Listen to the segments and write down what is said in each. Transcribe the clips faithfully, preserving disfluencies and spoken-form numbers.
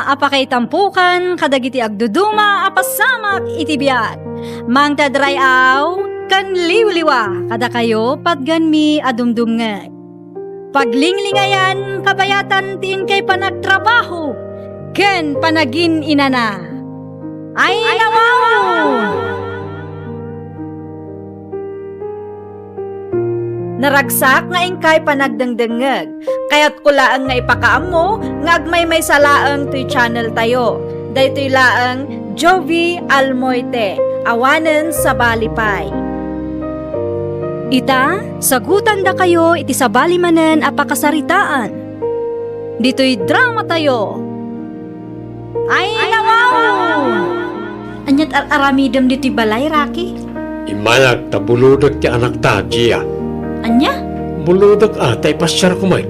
a pakaitampokan kadagiti agduduma a pasamak iti biag. Mangted ray-aw ken liwliwa kadakayo patgenmi a dumdumngeg. Paglinglingayan kabayatan ti inkay panagtrabaho ken panagin-inana. Ay, nawaw! Naragsak nga inkay panagdengdengngeg. Kayatko laeng nga ipakaammo nga agmaymaysa laeng toy channel tayo. Daytoy laeng Jovi Almoite, awanen sabali pay. Ita, sagutandakayo iti sabali manen a pakasaritaan. Ditoy drama tayo. Ay, nawaw! Aniat ar-aramidem ditoy balay, Raki? Immayak ta bulodek ti anakta, Gia. Ania? Bulodek a ta ipasiarko met.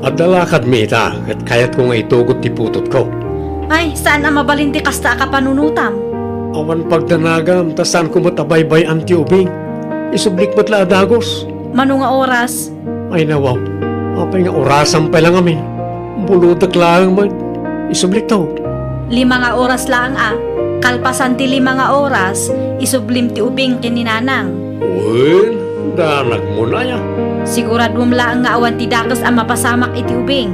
Adda lakadmi ita, ket kayatko nga itugot ti putotko. Ay, saan a mabalin ti kasta a kapanunotam. Awan pagdanagam, ta saanko met a baybay-an ti ubing. Isublik met la a dagus. Mano nga oras? Ay, nawaw. Apay nga orasam pay la ngamin? Bulodek laeng met. Isublikto. Lima nga oras laeng a. Kalpasan ti lima nga oras, isublim ti ubing ken ni Nanang. Wen, danagmon aya. Siguraduem laeng nga awan ti dakes a mapasamak iti ubing.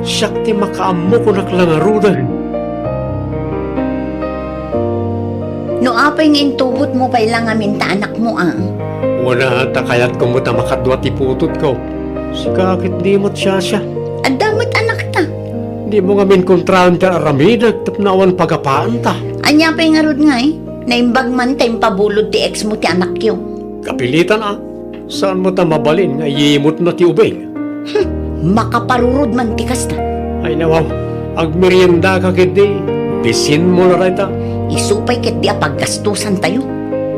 Siak ti makaammo, kunak la ngaruden. No apay nga intugotmo pay la ngamin ta anakmo a. Wen a, ta kayatko met a makadua ti putotko. Sika ket di met siasia. Adda met anakta. Dimo ngamin kontraen ti aramidek tapno awan pagapaanta. Ania pay ngarud ngay? Naimbag man ta impabulod ti ex mo ti anakyo. Kapilitan a. Saan met a mabalin nga iyimutna ti ubing? Hmm, makaparurod man ti kasta. Ay, nawaw, agmeriendaka ketdi, bisinmo la dayta. Isu pay ketdi a paggastosantayo.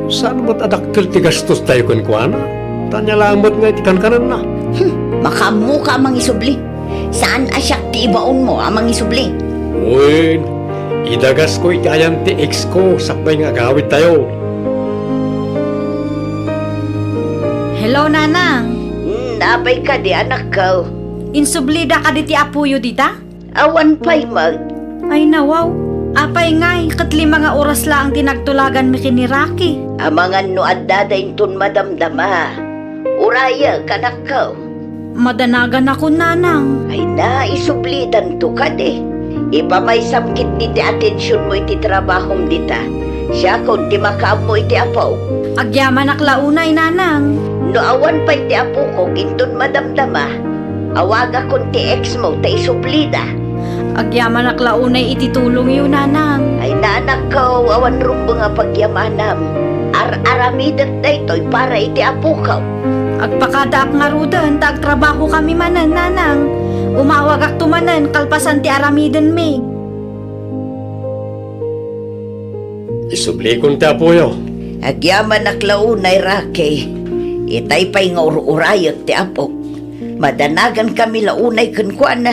Saan met a dakkel ti gastostayo kenkuana? Ta ania laeng met nga iti kankanenna. Hmm, makaammoka a mangisubli. Saan a siak ti ibaonmo a mangisubli? Wen, idagasko iti ayan ti ex ko sakbay nga agawidtayo. Hello, Nanang. Hmm, apay kadi, anakko? Insublida kadi ti apoyo dita? Awan pay met. Ay, nawaw. Apay ngay, ket lima nga oras laeng ti nagtulaganmi ken ni Rocky. Amangan no adda da inton madamdama. Urayek, anakko. Madanaganakon, Nanang. Ay na, isublidanto kadi. Ipamaysam ketdi ti atensionmo iti trabahom dita. Siakon ti makaammo iti apok. Agyamanak la unay, Nanang. No awan pay ti apokok inton madamdama, awagakon ti ex mo ta isublida. Agyamanak la unay iti tulongyo, Nanang. Ay na, anakko, awan rumbeng a pagyamanam. Ar-aramidek daytoy para iti apokam. Agpakadaak ngaruden ta agtrabahokami manen, Nanang. Umawagakto manen kalpasan ti aramidenmi. Isublikon ti apoyo. Agyamanak la unay, Rocky. Itay pay nga ur-urayek ti apok. Madanagankami la unay kenkuana.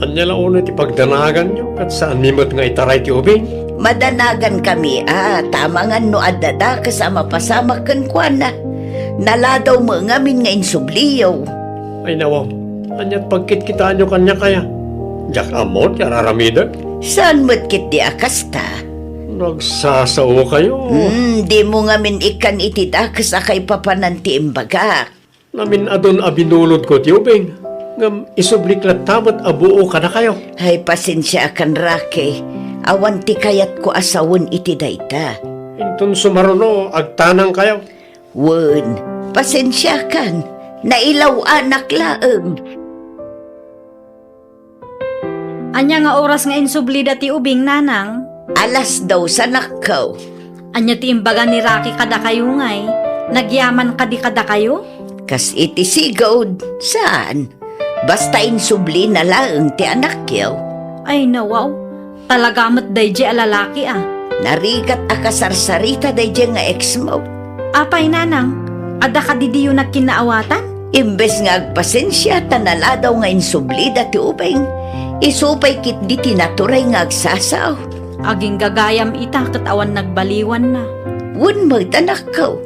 Ania la unay ti pagdanaganyo ket saanmi met nga itaray ti ubing? Madanagankami a, ta amangan no adda dakes a mapasamak kenkuana. Naladaw met ngamin nga insubliyo. Ay, nawaw, aniat pagkitkitaanyo kaniak aya? Diak ammo ti ar-aramidek. Saan met ketdi a kasta? Nagsasaokayo. Hmm, dimo ngamin ikkan iti dakes a kaipapanan ti imbagak. Namin-adun a binulodko ti ubing, ngem isublik latta met a buo kadakayo. Ay, pasensiakan, Rocky. Awan ti kayatko a sawen iti dayta. Inton sumaruno, agtanangkayo. Wen, pasensiakan. Nailaw-anak laeng. Ania nga oras nga insublida ti ubing, Nanang? Alas dos, anakko. Ania ti imbaga ni Rocky kadakayo ngay? Nagyaman kadi kadakayo? Kas iti sigud, saan? Basta insublina laeng ti anakyo. Ay, nawaw. Talaga met daydiay a lalaki a. Narigat a kasarsarita daydiay nga ex mo. Apay, Nanang, adda kadi diyo nagkinnaawatan? Imbes nga agpasensia ta naladaw nga insublida ti ubing, isu pay ketdi ti naturay nga agsasao. Agingga gayam ita ket awan nagbaliwanna. Wen met, anakko,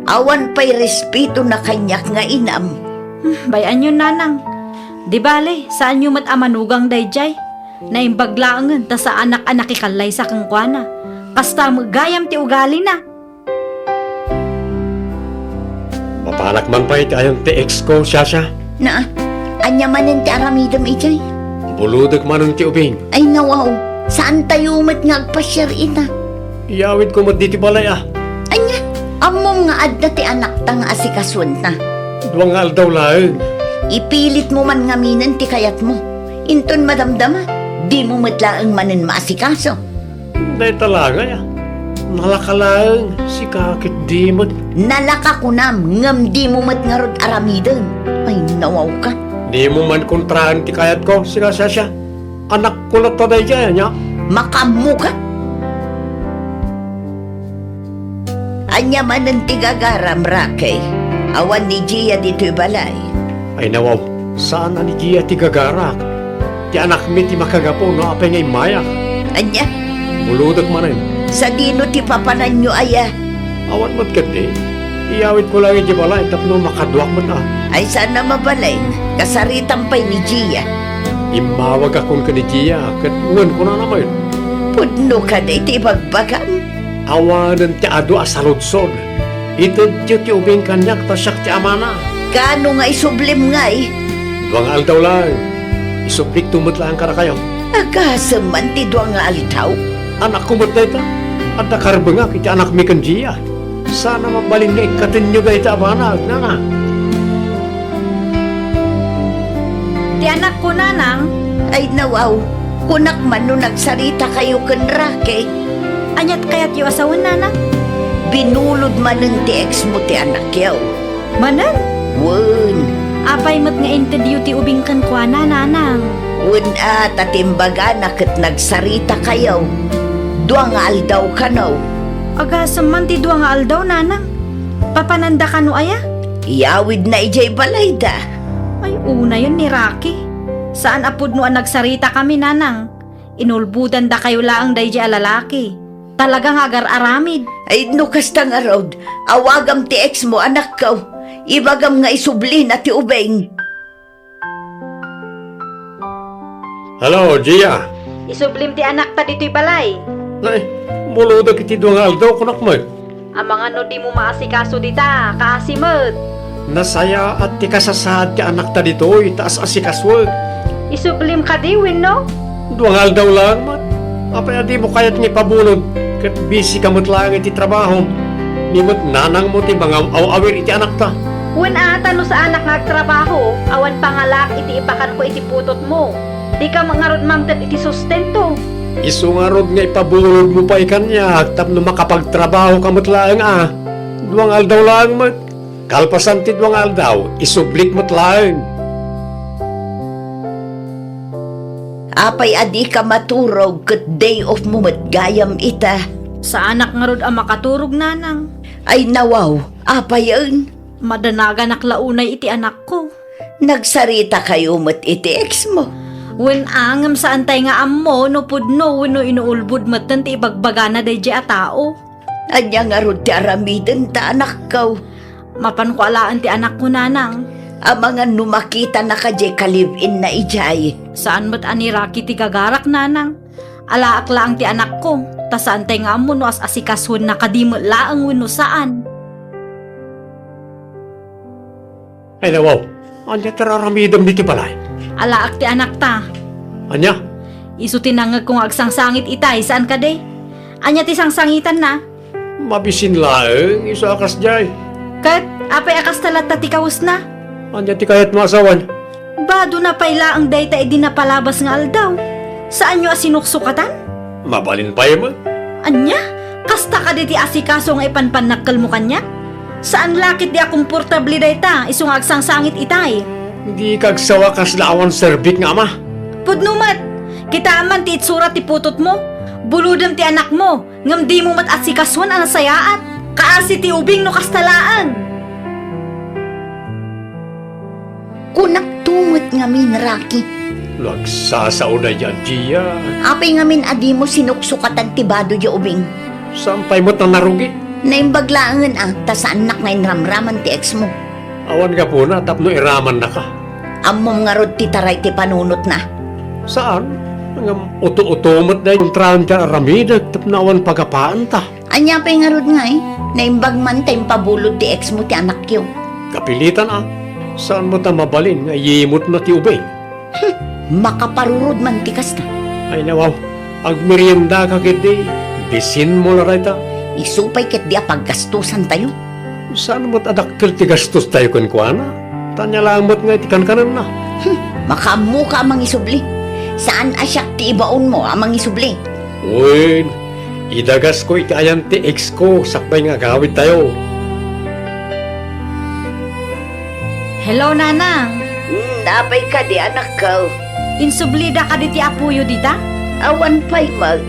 awan pay respetona kaniak nga inam. Hmm, bay-anyon, Nanang. Di bale, saanyo met a manugang daydiay. Naimbag laengen ta saanak a nakikallaysa kenkuana. Kasta met gayam ti ugalina. Mapanak man pay ti ayan ti ex ko, Shasha. Na, ania manen ti aramidem idiay? Bulodek manen ti ubing. Ay, nawaw, saantayo met nga agpasiar ita. Iyawidko met ditoy balay a. Ania, ammom nga adda ti anakta nga asikasuenta. Dua nga aldaw laeng. Ipilitmo man ngaminen ti kayatmo. Inton madamdama, dimo met laeng manen maasikaso. Dayta la ngay a. Nalaka laeng, sika ket di met. Nalaka kunam, ngem dimo met ngarud aramiden. Ay, nawawka. Dimo man kontraen ti kayatko, sika Shasha. Anakko latta daydiay, ania? Makaammoka? Ania manen ti gagaram, Rocky? Awan ni Gia ditoy balay. Ay, nawaw, saan a ni Gia ti gagarak. Ti anakmi ti makagapu no apay nga immayak. Ania? Bulodek manen. Sadino ti papananyo aya? Awan met ketdi. Iyawidko laeng idiay balay tapno makaduak met a. Ay, saan a mabalin. Kasaritam pay ni Gia. Immawagakon ken ni Gia, ket wen kunana met. Pudno kadi ti ibagbagam? Awanen ti adu a saludsod. Itedyo ti ubing kaniak ta siak ti amana. Kaano nga isublim ngay? Dua nga aldaw laeng. Isublikto met laeng kadakayo. Agasem man ti dua nga aldaw? Anakko met dayta. Adda karbengak iti anakmi ken Gia. Saan a mabalin nga ikkatenyo dayta a banag, nana. Ti anakko, nanang. Ay, nawaw, kunak man no nagsaritakayo ken Rocky. Aniat kayatyo a sawen, nanang? Binulod manen ti ex mo ti anakyo. Manen? Wen. Apay met nga intedyo ti ubing kenkuana, nanang? Wen a, ta ti imbagana ket nagsaritakayo. Dua nga aldaw kano. Agasem man ti dua nga aldaw, nanang. Papananda kano aya? Iyawidna idiay balayda. Ay, unayen ni Rocky. Saan a pudno a nagsaritakami, nanang. Inulbodandakayo laeng daydiay a lalaki. Talaga nga agar-aramid. Ay, no kasta ngarud, awagam ti ex mo, anakko. Ibagam nga isublina ti ubing. Hello, Gia. Isublim ti anakta ditoy balay. Nay, bulodek iti dua nga aldaw, kunak met. Amangan no dimo maasikaso dita, kaasi met. Nasayaat ti kasasaad ti anakta ditoy, ta as-asikasuek. Isublim kadi wenno? Dua nga aldaw laeng met. Apay a dimo kayat nga ipabulod, ket busy ka met laeng iti trabahom. Ni met nanangmo ti mangaw-awir iti anakta. Wen a, ta no saanak nga agtrabaho, awan pangalaak iti ipakanko iti putotmo. Dika met ngarud mangted iti sustento. Isu ngarud nga ipabulodmo pay kaniak tapno makapagtrabaho ka met laeng a. Dua nga aldaw laeng met. Kalpasan ti dua nga aldaw, isublik met laeng. Apay a dika maturog ket day off mo met gayam ita? Saanak ngarud a makaturog, nanang. Ay, nawaw, apayen? Madanaganak la unay iti anakko. Nagsaritakayo met iti ex mo? Wen a, ngem saantay nga ammo no pudno wenno inuulbod metten ti ibagbagana daydiay a tao. Ania ngarud ti aramidenta, anakko? Mapanko alaen ti anakko, nanang. Amangan no makitanaka diay ka-live-inna idiay. Saan met a ni Rocky ti gagarak, nanang. Alaak laeng ti anakko, ta saantay nga ammo no as-asikasuenna kadi met laeng wenno saan. Ay, nawaw. Ania ti ar-aramidem ditoy balay? Alaak ti anakta. Ania? Isu ti nangngegko nga agsangsangit itay, saan kadi? Ania ti sangsangitanna? Mabisin laeng, isu a kasdiay. Ket, apay a kasta latta ti kawesna? Ania ti kayatmo a sawen? Badona pay laeng dayta idi napalabas nga aldaw. Saanyo a sinuksukatan? Mabalin pay met. Ania? Kasta kadi ti asikaso nga ipanpannakkelmo kaniak? Saan la ketdi a komportable dayta, isu nga agsangsangit itay. Dika agsawa kasla awan serbik nga ama. Pudno met! Kitaem man ti itsura ti putotmo. Bulodem ti anakmo, ngem dimo met asikasoen a nasayaat. Kaasi ti ubing no kasta laeng. Kunakto met ngamin, Rocky. No agsasao daydiay a Gia. Apay ngamin a dimo sinuksukatan ti bado diay ubing? Saan pay met a narugi? Naimbag laengen a, ta saannak nga inramraman ti ex mo. Awan gapuna tapno iramannaka. Ammom ngarud ti taray ti panunotna? Saan. Ngem uto-uto met dayta kontraen ti aramidek tapno awan pagapaanta. Ania pay ngarud ngay? Naimbag man ta impabulod ti ex mo ti anakyo. Kapilitan a. Saan met a mabalin nga iyimutna ti ubing? Hmm, makaparurod man ti kasta. Ay, nawaw. Agmeriendaka ketdi. Bisin mo la dayta. Isu pay ketdi a paggastosantayo. Saan met a dakkel ti gastostayo kenkuana? Ta ania laeng met nga iti kankanenna. Hmm, makaammoka a mangisubli. Saan a siak ti ibaonmo a mangisubli. Wen, idagasko iti ayan ti ex ko sakbay nga agawidtayo. Hello, Nanang. Hmm, apay kadi, anakko? Insublida kadi ti apoyo dita? Awan pay met.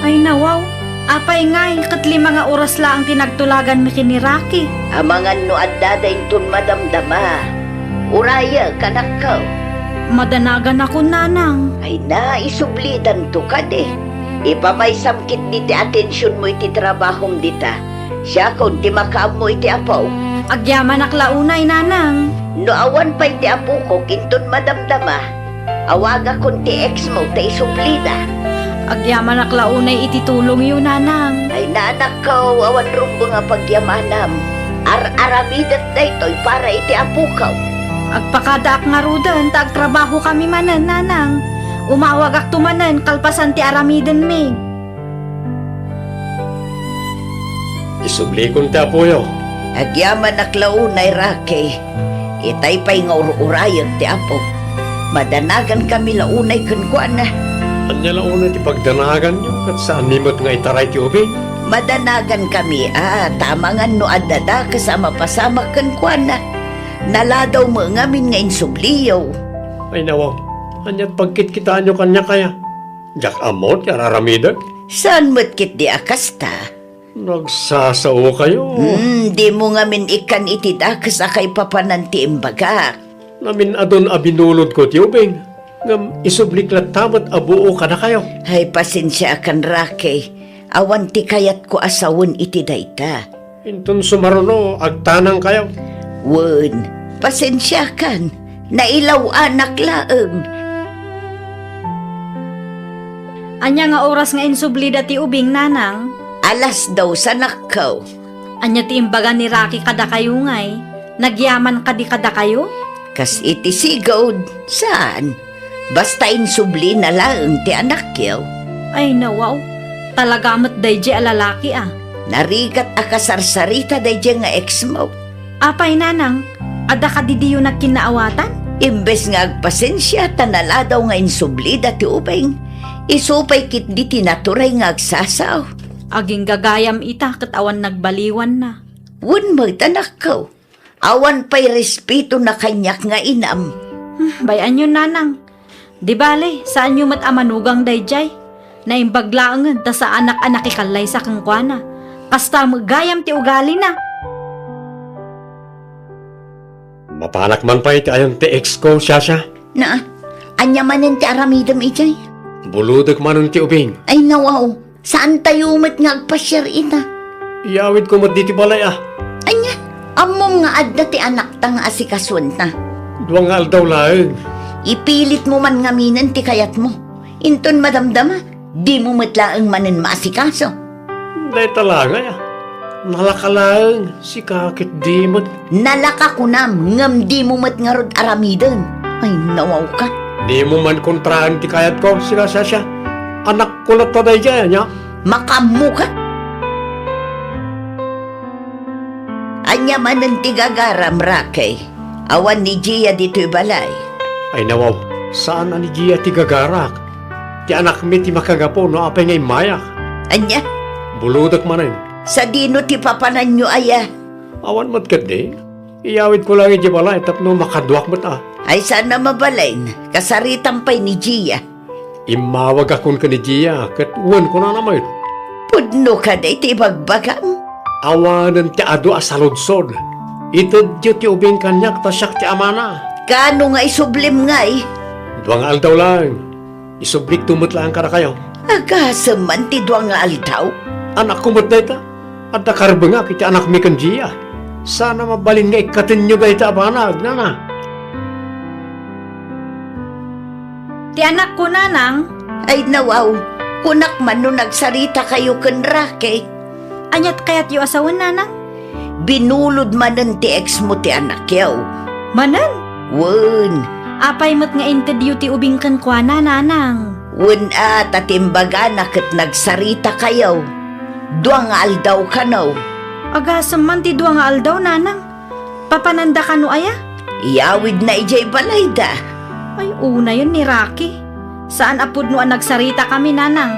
Ay, nawaw. Apay ngay, ket lima nga oras laeng ti nagtulaganmi ken ni Rocky. Amangan no addada inton madamdama. Urayek, anakko. Madanaganakon, Nanang. Ay na, isublidanto kadi. Ipamaysam ketdi ti atensionmo iti trabahom dita. Siakon ti makaammo iti apok. Agyamanak la unay, Nanang. No awan pay ti apokok inton madamdama, awagakon ti ex mo ta isublida. Agyamanak la unay iti tulongyo, Nanang. Ay, nanakko, awan rumbeng a pagyamanam. Ar-aramidek daytoy para iti apokok. Agpakadaak ngaruden ta agtrabahokami manen, Nanang. Umawagakto manen kalpasan ti aramidenmi. Isublikon ti apoyo. Agyamanak la unay, Rocky. Itay pay nga ur-urayek ti apok. Madanagankami la unay kenkuana. Ania la unay ti pagdanaganyo, ket saanmi met nga itaray ti ubing? Madanagankami a, ta amangan no adda dakes a mapasamak kenkuana. Naladaw met ngamin nga insubliyo. Ay, nawaw. Ania ti pagkitkitaanyo kaniak aya? Diak ammo ti ar-aramidek. Saan met ketdi a kasta? Nagsasaokayo. Hmm, dimo ngamin ikkan iti dakes a kaipapanan ti imbagak. Namin-adun a binulodko ti ubing, ngem isublik latta met a buo kadakayo. Ay, pasensiakan, Rocky. Awan ti kayatko a sawen iti dayta. Inton sumaruno, agtanangkayo. Wen, pasensiakan. Nailaw-anak laeng. Ania nga oras nga insublida ti ubing, Nanang? Alas dos, anakko. Ania ti imbaga ni Rocky kadakayo ngay? Nagyaman kadi kadakayo? Kas iti sigud, saan? Basta insublina laeng ti anakyo. Ay, nawaw. Talaga met daydiay a lalaki a. Narigat a kasarsarita daydiay nga ex mo. Apay, Nanang, adda kadi diyo nagkinnaawatan? Imbes nga agpasensia ta naladaw nga insublida ti ubing, isu pay ketdi ti naturay nga agsasao. Agingga gayam ita ket awan nagbaliwanna. Wen met, anakko. Awan pay respetona kaniak nga inam. Hmm, bay-anyon, Nanang. Di bale, saanyo met a manugang daydiay. Naimbag laengen ta saanak a nakikallaysa kenkuana. Kasta met gayam ti ugalina. Mapanak man pay ti ayan ti ex ko, Shasha. Na, ania manen ti aramidem idiay? Bulodek manen ti ubing. Ay, nawaw. Saantayo met nga agpasiar ita. Iyawidko met ditoy balay a. Ania, ammom nga adda ti anakta nga asikasuenta? Dua nga aldaw laeng. Ipilitmo man ngaminen ti kayatmo. Inton madamdama, dimo met laeng manen maasikaso. Dayta la ngay a. Nalaka laeng, sika ket di met. Nalaka kunam, ngem dimo met ngarud aramiden. Ay, nawawka. Dimo man kontraen ti kayatko, sika, Shasha. Anakko latta daydiay, ania? Makaammoka. Ania manen ti gagaram, Rocky? Awan ni Gia ditoy balay. Ay, nawaw, saan a ni Gia ti gagarak. Ti anakmi ti makagapu no apay nga immayak. Ania? Bulodek manen. Sadino ti papananyo aya? Awan met ketdi. Iyawidko laeng idiay balay tapno makaduak met a. Ay, saan a mabalin. Kasaritam pay ni Gia. Immawagakon ken ni Gia, ket wen kunana met. Pudno kadi ti ibagbagam? Awanen ti adu a saludsod. Itedyo ti ubing kaniak ta siak ti amana. Kaano nga isublim ngay? Dua nga aldaw laeng. Isublikto met laeng kadakayo. Agasem man ti dua nga aldaw? Anakko met dayta. Adda karbengak iti anakmi ken Gia. Saan a mabalin nga ikkatenyo dayta a banag, nana. Ti anakko, Nanang, Ay nawaw, kunak man no nagsaritakayo ken Rocky. Aniat kayatyo a sawen, nanang? Binulod manen ti ex mo ti anakyo. Manen? Wen. Apay met nga intedyo ti ubing kenkuana, nanang? Wen a, ta ti imbagana ket nagsaritakayo. Dua nga aldaw kano. Agasem man ti dua nga aldaw, nanang. Papananda kano aya? Iyawidna idiay balayda. Ay, unayen ni Rocky. Saan a pudno a nagsaritakayo, nanang.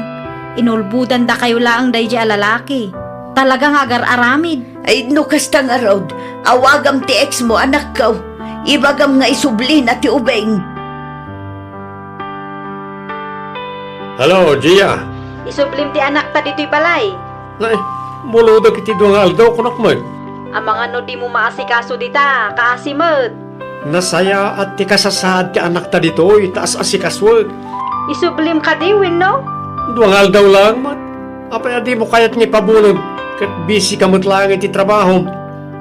Inulbodandakayo laeng daydiay a lalaki. Talaga nga agar-aramid. Ay, no kasta ngarud, awagam ti ex mo, anakko. Ibagam nga isublina ti ubing. Hello, Gia. Isublim ti anakta ditoy balay. Nay, bulodek iti dua nga aldaw, kunak met. Amangan no dimo maasikaso dita, kaasi met. Nasayaat ti kasasaad ti anakta ditoy, ta as-asikasuek. Isublim kadi wenno? Dua nga aldaw laeng met. Apay a dimo kayat nga ipabulod, ket busy ka met laeng iti trabahom.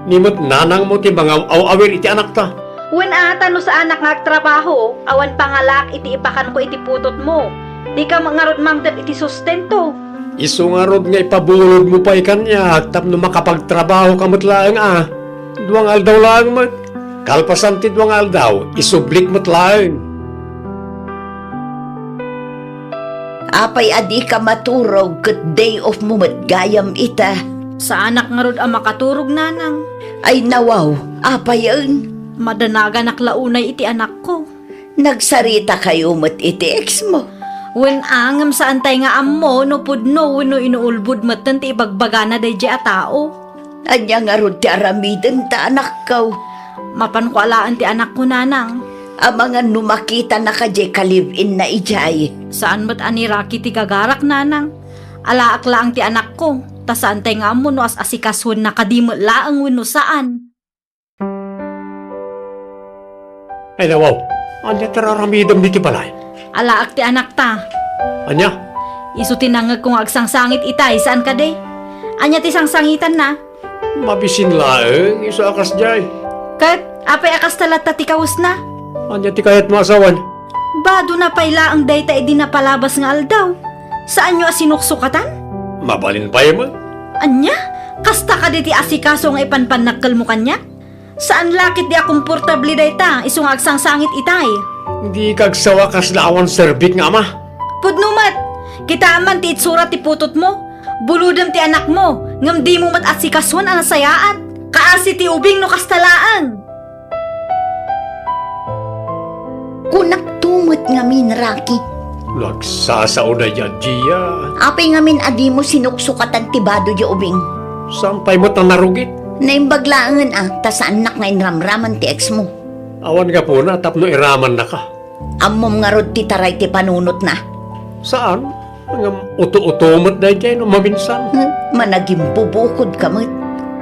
Ni met nanangmo ti mangaw-awir iti anakta. Wen a, ta no saanak nga agtrabaho, awan pangalaak iti ipakanko iti putotmo. Dika met ngarud mangted iti sustento. Isu ngarud nga ipabulodmo pay kaniak tapno makapagtrabaho ka met laeng a. Dua nga aldaw laeng met. Kalpasan ti dua nga aldaw, isublik met laeng. Apay a dika maturog ket day off mo met gayam ita? Saanak ngarud a makaturog, nanang. Ay nawaw, apayen? Madanaganak la unay iti anakko. Nagsaritakayo met iti ex mo? Wen a, ngem saantay nga ammo no pudno wenno inuulbod metten ti ibagbagana daydiay a tao. Ania ngarud ti aramidenta, anakko? Mapanko alaen ti anakko, nanang. Amangan no makitanaka diay ka-live-inna idiay. Saan met a ni Rocky ti gagarak, nanang. Alaak laeng ti anakko, ta saantay nga ammo no as-asikasuenna kadi met laeng wenno saan. Ay, nawaw. Ania ti raramidem ditoy balay? Alaak ti anakta. Ania? Isu ti nangngegko nga agsangsangit itay, saan kadi? Ania ti sangsangitanna? Mabisin laeng, isu a kasdiay. Ket, apay a kasta latta ti kawesna? Ania ti kayatmo a sawen? Badona pay laeng dayta idi napalabas nga aldaw. Saanyo a sinuksukatan? Mabalin pay met. Ania? Kasta kadi ti asikaso nga ipanpannakkelmo kaniak? Saan la ketdi a komportable dayta, isu nga agsangsangit itay. Dika agsawa kasla awan serbik nga ama. Pudno met, kitaem man ti itsura ti putotmo. Bulodem ti anakmo, ngem dimo met asikasoen a nasayaat. Kaasi ti ubing no kasta laeng. Kunak to met ngamin, Rocky. Nagsasao daydiay a Gia. Apay ngamin a dimo sinuksukatan ti bado diay ubing? Saan pay met a narugit? Naimbag laengen a, ta saannak nga inramraman ti ex mo. Awan gapuna tapno iramannaka. Ammom ngarud ti taray ti panunotna? Saan? Ngem uto-uto met daydiay no maminsan. Hmm, managimbubukod ka met.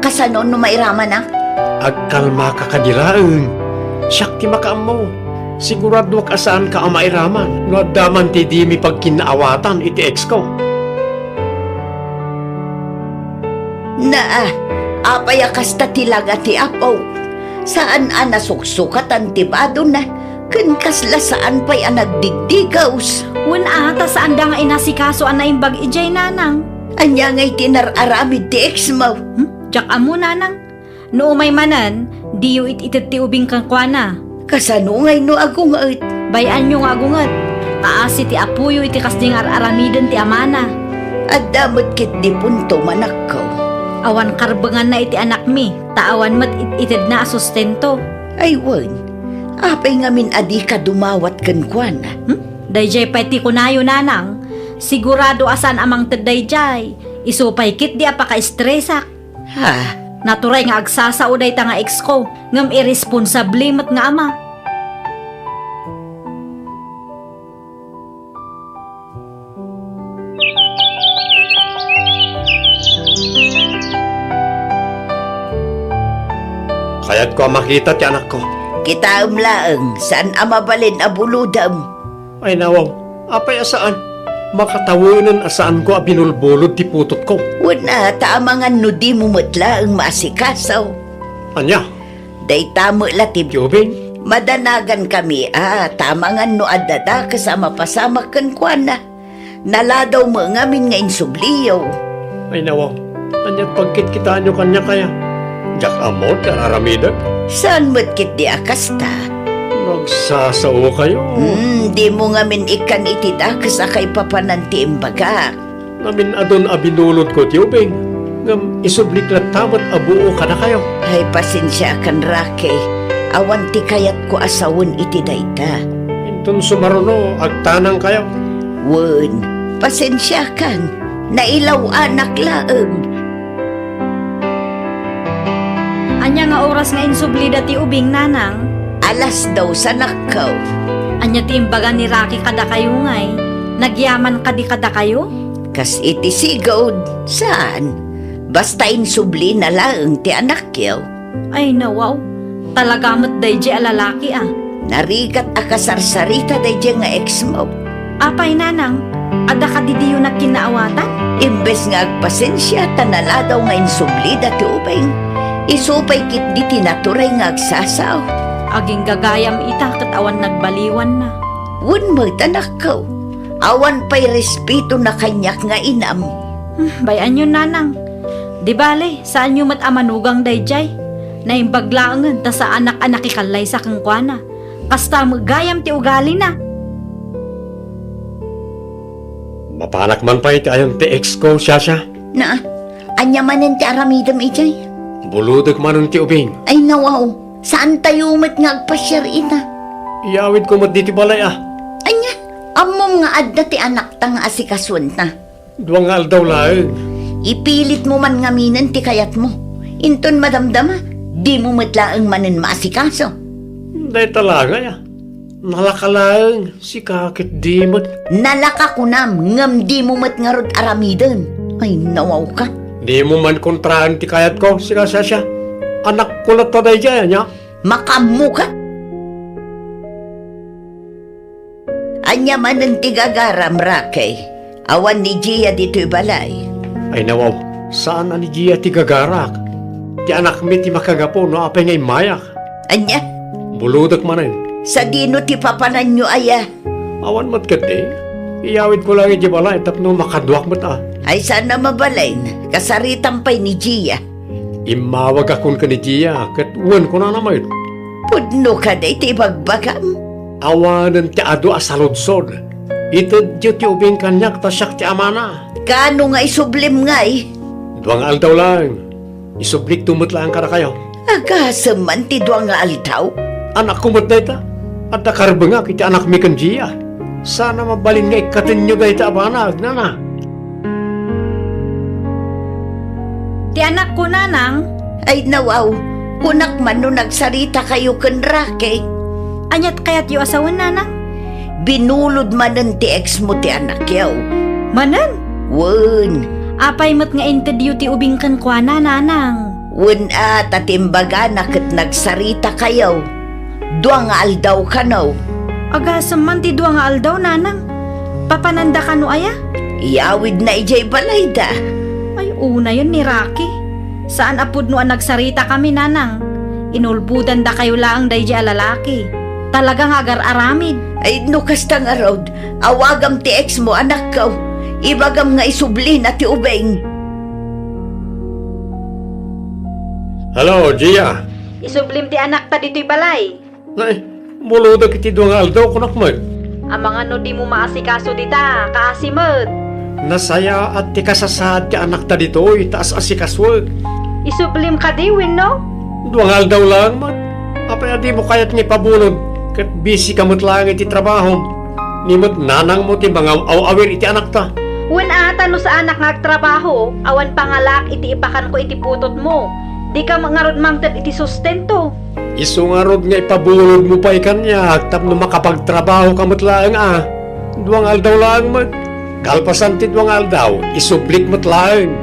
Kasano no mairamanak? Agkalmaka kadi laeng. Siak ti makaammo. Siguradoak a saanka a mairaman no adda man ti dimi pagkinnaawatan iti ex ko. Naa, apay a kasta ti langa ti Apo? Saan a nasuksukatan ti badona, ken kasla saan pay a nagdigdigaws. Wen a, ta saanda nga inasikaso a naimbag idiay, nanang. Ania ngay ti nar-aramid ti ex mo? Hmm? Diak ammo, nanang. No umay manen, diyo it-ited ti ubing kenkuana. Kasano ngay no agunget? Bay-anyo nga agunget. Kaasi ti apoyo iti kasdi nga ar-aramiden ti amana. Adda met ketdi punto, manakko. Awan karbenganna iti anakmi, ta awan met it-itedna a sustento. Ay wen, apay ngamin a dika dumawat kenkuana? Hmm? Daydiay pay ti kunayo, nanang. Sigurado a saan a mangted daydiay. Isu pay ketdi a pakaistresak. Ha? Naturay nga agsasao dayta nga ex ko, ngem irresponsable met nga ama. Kayatko a makita ti anakko. Kitaem laeng, saan a mabalin a bulodem. Ay nawaw, apay a saan? Makatawenen a saanko a binulbulod ti putotko. Wen a, ta amangan no dimo met laeng maasikaso. Ania? Dayta met la ti Ti ubing? Madanagankami a, ta amangan no adda dakes a mapasamak kenkuana. Naladaw met ngamin nga insubliyo. Ay, nawaw. Ania ti pagkitkitaenyo kaniak aya? Diak ammo ti ar-aramidek. Saan met ketdi a kasta? Nagsasaokayo. Hmm, dimo ngamin ikkan iti dakes a kaipapanan ti imbagak. Ngamin-adun a binulodko ti ubing, ngem isublik latta met a buo kadakayo. Ay, pasensiakan, Rocky. Awan ti kayatko a sawen iti dayta. Inton sumaruno, agtanangkayo. Wen, pasensiakan. Nailaw-anak laeng. Ania nga oras nga insublida ti ubing, nanang? Alas dos, anakko. Ania ti imbaga ni Rocky kadakayo ngay? Nagyaman kadi kadakayo? Kas iti sigud, saan? Basta insublina laeng ti anakyo. Ay, nawaw. Talaga met daydiay a lalaki, a. Narigat a kasarsarita daydiay nga ex mo. Apay, nanang, adda kadi diyo nagkinnaawatan? Imbes nga agpasensia ta naladaw nga insublida ti ubing, isu pay ketdi ti naturay nga agsasao. Agingga gayam ita ket awan nagbaliwanna. Wen met, anakko. Awan pay respetona kaniak nga inam. Hmm, bay-anyon, nanang. Di bale, saanyo met a manugang daydiay. Naimbag laengen ta saanak a nakikallaysa kenkuana. Kasta met gayam ti ugalina. Mapanak man pay ti ayan ti ex ko, Shasha. Na, ania manen ti aramidem idiay? Bulodek manen ti ubing. Ay, nawaw, saantayo met nga agpasiar ita. Iyawidko met ditoy balay, a. Ania, ammom nga adda ti anakta nga asikasuenta? Dua nga aldaw laeng. Ipilitmo man ngaminen ti kayatmo. Inton madamdama, dimo met laeng manen maasikaso. Dayta laeng aya. Nalaka laeng, sika ketdi met. Nalaka kunam, ngem dimo met ngarud aramiden. Ay, nawawka. Dimo man kontraen ti kayatko, sika, Shasha. Anakko latta daydiay, ania? Makaammoka. Ania manen ti gagaram, Rocky? Awan ni Gia ditoy balay. Ay, nawaw, saan a ni Gia ti gagarak. Ti anakmi ti makagapu no apay nga immayak. Ania? Bulodek manen. Sadino ti papananyo aya? Awan met ketdi. Iyawidko laeng idiay balay tapno makaduak met a. Ay, saan a mabalin. Kasaritam pay ni Gia. Immawagakon ken ni Gia, ket wen kunana met. Pudno kadi ti ibagbagam? Awanen ti adu a saludsod. Itedyo ti ubing kaniak ta siak ti amana. Kaano nga isublim ngay? Dua nga aldaw laeng. Isublikto met laeng kadakayo. Agasem man ti dua nga aldaw? Anakko met dayta. Adda karbengak iti anakmi ken Gia. Saan a mabalin nga ikkatenyo dayta a banag, nana. Ti anakko, nanang. Ay, nawaw, kunak man no nagsaritakayo ken Rocky. Aniat kayatyo a sawen, nanang? Binulod manen ti ex mo ti anakyo. Manen? Wen. Apay met nga intedyo ti ubing kenkuana, nanang? Wen a, ta ti imbagana ket nagsaritakayo. Dua nga aldaw kano. Agasem man ti dua nga aldaw, nanang. Papananda kano aya? Iyawidna idiay balayda. Ay, unayen ni Rocky. Saan a pudno a nagsaritakayo, nanang. Inulbodandakayo laeng daydiay a lalaki. Talaga nga agar-aramid. Ay, no kasta ngarud, awagam ti ex mo, anakko. Ibagam nga isublina ti ubing. Hello, Gia. Isublim ti anakta ditoy balay. Nay, bulodek iti dua nga aldaw, kunak met. Amangan no dimo maasikaso dita, kaasi met. Nasayaat ti kasasaad ti anakta ditoy, ta as-asikasuek. Isublim kadi wenno? Dua nga aldaw laeng met. Apay a dimo kayat nga ipabulod, ket bisika met laeng iti trabahom. Ni met nanangmo ti mangaw-awir iti anakta. Wen a, ta no saanak nga agtrabaho, awan pangalaak iti ipakanko iti putotmo. Dika met ngarud mangted iti sustento. Isu ngarud nga ipabulodmo pay kaniak tapno makapagtrabahoka met laeng a. Dua nga aldaw laeng met. Kalpasan ti dua nga aldaw, isublik met laeng.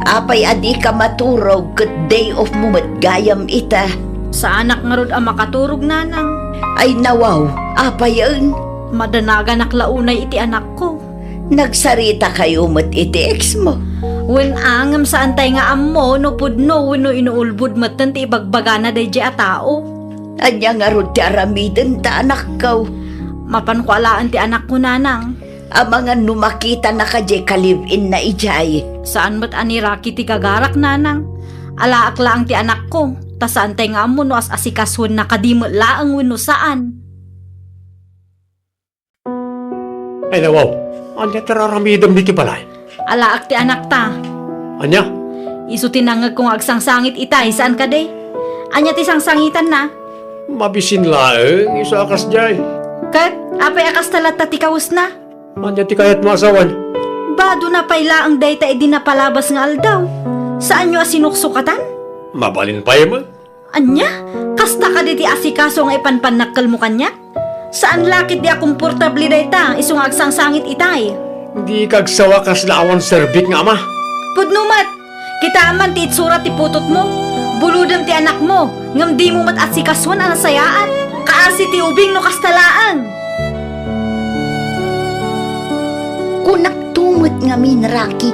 Apay a dika maturog ket day off mo met gayam ita? Saanak ngarud a makaturog, nanang. Ay, nawaw, apayen? Madanaganak la unay iti anakko. Nagsaritakayo met iti ex mo? Wen a, ngem saantay nga ammo no pudno wenno inuulbod metten ti ibagbagana daydiay a tao. Ania ngarud ti aramidenta, anakko? Mapanko alaen ti anakko, nanang. Amangan no makitanaka diay ka-live-in-na idiay. Saan met a ni Rocky ti gagarak, nanang. Alaek laeng ti anakko, ta saantay nga ammo no as-asikasuenna kadi met laeng wenno saan. Ay, nawaw. Ania ti raramidem ditoy balay? Alaek ti anakta. Ania? Isu ti nangngegko nga agsangsangit itay, saan kadi? Ania ti sangsangitanna? Mabisin laeng, isu a kasdiay. Ket, apay a kasta latta ti kawesna? Ania ti kayatmo a sawen? Badona pay laeng dayta idi napalabas nga aldaw. Saanyo a sinuksukatan? Mabalin pay met. Ania? Kasta kadi ti asikaso nga ipanpannakkelmo kaniak? Saan la ketdi a komportable dayta, isu nga agsangsangit itay. Dika agsawa kasla awan serbik nga ama. Pudno met! Kitaem man ti itsura ti putotmo. Bulodem ti anakmo, ngem dimo met asikasoen a nasayaat. Kaasi ti ubing no kasta laeng. Kunakto met ngamin, Rocky.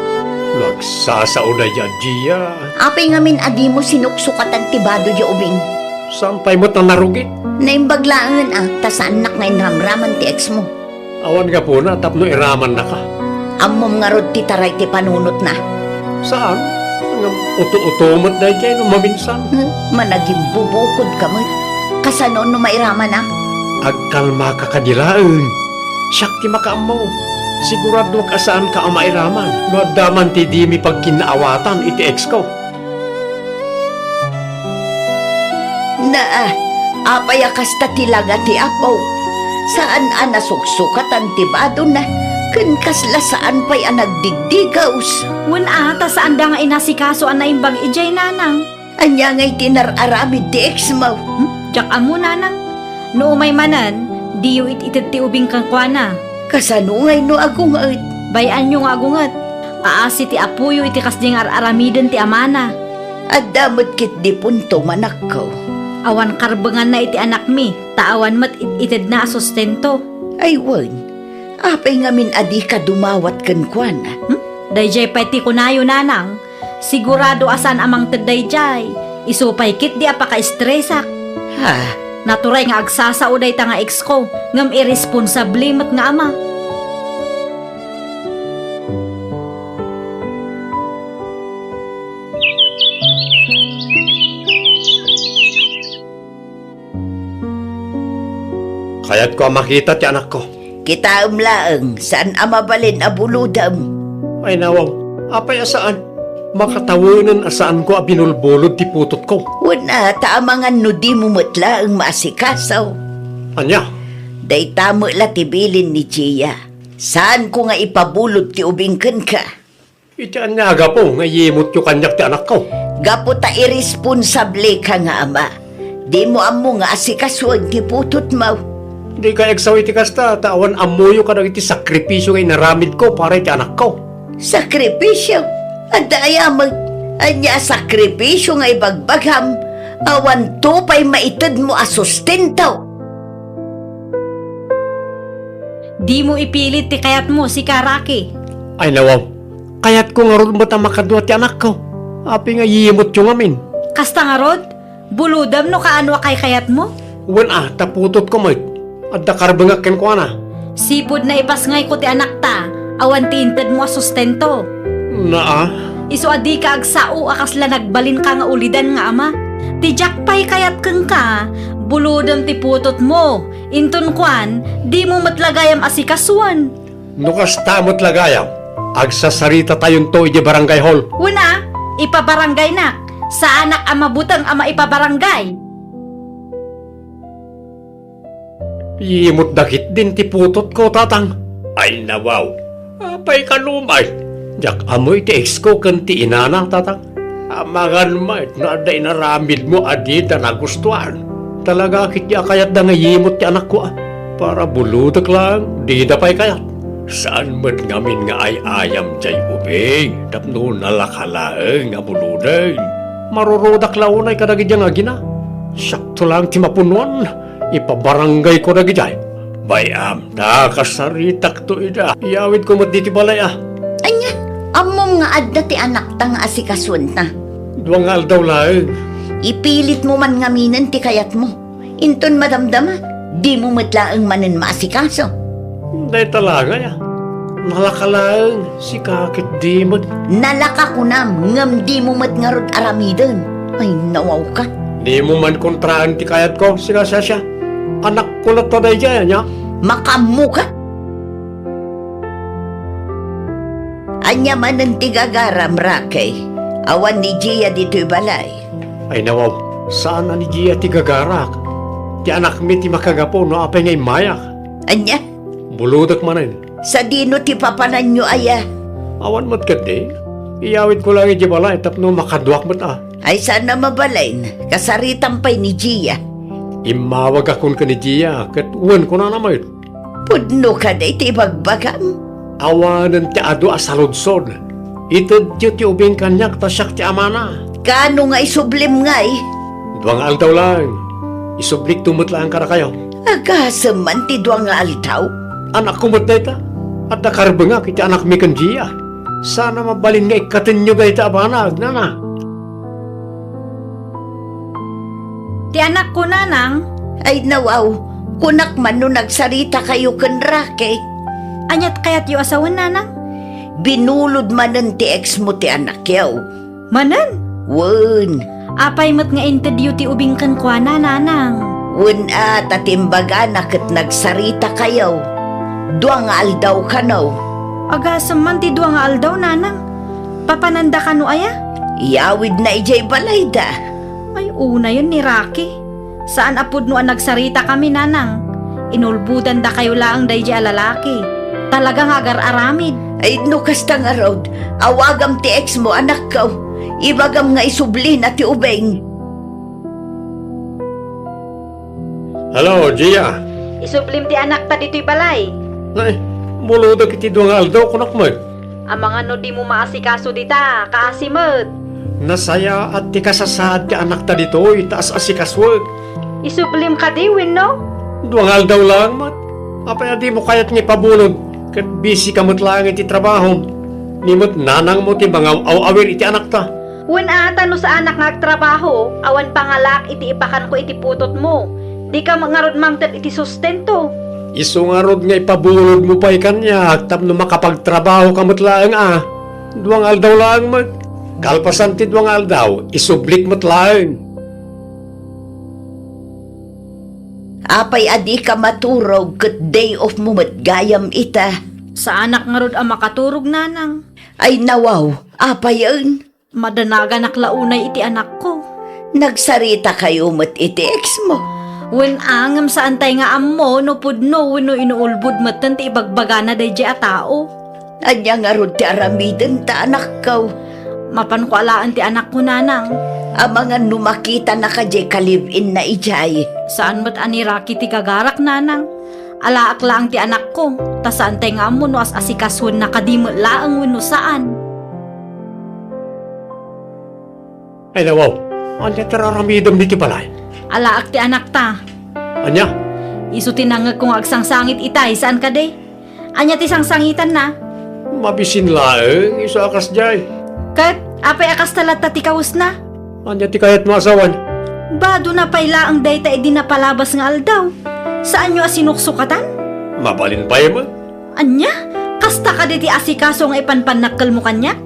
Nagsasao daydi a Gia. Apay ngamin a dimo sinuksukatan ti bado diay ubing? Saan pay met a narugit? Naimbag laengen a, ta saannak nga inramraman ti exmo. Awan gapuna tapno iramannaka. Ammom ngarud ti taray ti panunotna? Saan? Ngem uto-uto met daydiay no maminsan. Hmm, managimbubukodka met. Kasano no mairamanak? Agkalmaka kadi laeng. Siak ti makaammo. Siguradoak a saanka a mairaman no adda man ti dimi pagkinnaawatan iti exko. Naa, apay a kasta ti langa ti apo? Saan a nasuksukatan ti badona, ken kasla saan pay a nagdiddigaws. Wen a, ta saanda nga inasikaso a naimbag idiay, nanang. Ania ngay ti nar-aramid ti exmo? Hmm? Diak ammo, nanang. No umay manen, diyo it-ited ti ubing kenkuana. Kasano ngay no agunget? Bay-anyo nga agunget. Kaasi ti apoyo iti kasdi nga ar-aramiden ti amana. Adda met ketdi punto, manakko. Awan karbenganna iti anakmi, ta awan met it-itedna a sustento. Ay wen, apay ngamin a dika dumawat kenkuana? Hmm? Daydiay pay ti kunayo, nanang. Sigurado a saan a mangted daydiay. Isu pay ketdi a pakaestresak. Ha? Naturay nga agsasao dayta nga exko, ngem irresponsable met nga ama. Kayatko a makita ti anakko. Kitaem laeng, saan a mabalin a bulodem. Ay, nawaw, apay a saan? Makatawenen a saanko a binulbulod ti putotko. Wen a, ta amangan no dimo met laeng maasikaso. Ania? Dayta met la ti bilin ni Gia. Saanko nga ipabulod ti ubing kenka. Iti ania a gapu nga iyimutyo kaniak ti anakko? Gapu ta irresponsableka nga ama. Dimo ammo nga asikasoen ti putotmo. Dika agsaw iti kasta, ta awan ammoyo kadagiti sakripisio nga inaramidko para iti anakko. Sakripisio? Adda aya met? Ania a sakripisio nga ibagbagam? Awanto pay maitedmo a sustento. Dimo ipilit ti kayatmo, sika, Rocky. Ay, nawaw. Kayatko ngarud met a makadua ti anakko. Apay nga iyimutyo ngamin? Kasta ngarud? Bulodem no kaano a kaykayatmo? Wen a, ta putotko met. Adda karbengak kenkuana. Sipud naipasngayko ti anakta, awan ti intedmo a sustento. Naa. Isu a dika agsao a kasla nagbalinka nga ulidan nga ama. Ti diak pay kayat kenka, bulodem ti putotmo. Inton kuan, dimo met la gayam asikasoen. No kasta met la gayam, agsasaritatayon to idiay barangay hall. Wen a, ipabarangaynak. Saanak a mabuteng a maipabarangay. Iyimutda ketdin ti putotko, tatang. Ay, nawaw. Apay kano met? Diak ammo iti exko ken ti inana, tatang. Amangan met no adda inaramidmo a dida nagustuan. Talaga ketdi a kayatda nga iyimut ti anakko, a. Para bulodek laeng, dida pay kayat. Saan met ngamin nga ay-ayam diay ubing tapno nalaka laeng a buloden. Marurudak la unay kadagidi a nagina. Siakto laeng ti mapunuan. Ipabarangayko dagidiay. Bay-am, ta kasaritakto ida. Iyawidko met ditoy balay, a. Ania, ammom nga adda ti anakta nga asikasoenta? Dua nga aldaw laeng. Ipilitmo man ngaminen ti kayatmo. Inton madamdama, Dimo met laeng manen maasikaso. Dayta la ngay a. Nalaka laeng, sika ket di met. Nalaka kunam, ngem dimo met ngarud aramiden. Ay, nawawka. Dimo man kontraen ti kayatko, sika Shasha. Anakko latta daydiay, ania? Makaammoka. Ania manen ti gagaram, Rocky? Awan ni Gia ditoy balay. Ay, nawaw, saan a ni Gia ti gagarak. Ti anakmi ti makagapu no apay nga immayak. Ania? Bulodek manen. Sadino ti papananyo aya? Awan met ketdi. Iyawidko laeng idiay balay tapno makaduak met a. Ay, saan a mabalin. Kasaritam pay ni Gia. Immawagakon ken ni Gia, ket wen kunana met. Pudno kadi ti ibagbagam? Awanen ti adu a saludsod. Itedyo ti ubing kaniak ta siak ti amana. Kaano nga isublim ngay? Dua nga aldaw laeng. Isublikto met laeng kadakayo. Agasem man ti dua nga aldaw? Anakko met dayta. Adda karbengak iti anakmi ken Gia. Saan a mabalin nga ikkatenyo dayta a banag, nana. Ti anakko, nanang. Ay, nawaw, kunak man no nagsaritakayo ken Rocky. Aniat kayatyo a sawen, nanang? Binulod manen ti ex mo ti anakyo. Manen? Wen. Apay met nga intedyo ti ubing kenkuana, nanang? Wen a, ta ti imbagana ket nagsaritakayo. Dua nga aldaw kano. Agasem man ti dua nga aldaw, nanang. Papananda kano aya? Iyawidna idiay balayda. Ay, unayen ni Rocky. Saan a pudno a nagsaritakami, nanang. Inulbodandakayo laeng daydiay a lalaki. Talaga nga agar-aramid. Ay, no kasta ngarud, awagam ti ex mo, anakko. Ibagam nga isublina ti ubing. Hello, Gia. Isublim ti anakta ditoy balay. Nay, bulodek iti dua nga aldaw, kunak met. Amangan no dimo maasikaso dita, kaasi met. Nasayaat ti kasasaad ti anakta ditoy, ta as-asikasuek. Isublim kadi wenno? Dua nga aldaw laeng met. Apay a dimo kayat nga ipabulod, ket busy ka met laeng iti trabahom. Ni met nanangmo ti mangaw-awir iti anakta. Wen a, ta no saanak nga agtrabaho, awan pangalaak iti ipakanko iti putotmo. Dika ngarud mangted iti sustento. Isu ngarud nga ipabulodmo pay kaniak tapno makapagtrabaho ka met laeng a. Dua nga aldaw laeng met. Kalpasan ti dua nga aldaw, isublik met laeng. Apay a dika maturog ket day off mo met gayam ita? Saanak ngarud a makaturog, nanang. Ay, nawaw, apayen? Madanaganak la unay iti anakko. Nagsaritakayo met iti ex mo? Wen a, ngem saantay nga ammo no pudno wenno inuulbod metten ti ibagbagana daydiay a tao. Ania ngarud ti aramidenta, anakko? Mapanko alaen ti anakko, nanang. Amangan no makitanaka diay ka-live-inna idiay. Saan met a ni Rocky ti gagarak, nanang. Alaak laeng ti anakko, ta saantay nga ammo no as-asikasuenna kadi met laeng wenno saan. Ay, nawaw, ania ti raramidem ditoy balay? Alaak ti anakta. Ania? Isu ti nangngegko nga agsangsangit itay, saan kadi? Ania ti sangsangitanna? Mabisin laeng, isu a kasdiay. Ket, apay a kasta latta ti kawesna? Ania ti kayatmo a sawen? Badona pay laeng dayta idi napalabas nga aldaw. Saanyo a sinuksukatan? Mabalin pay met. Ania? Kasta kadi ti asikaso nga ipanpannakkelmo kaniak?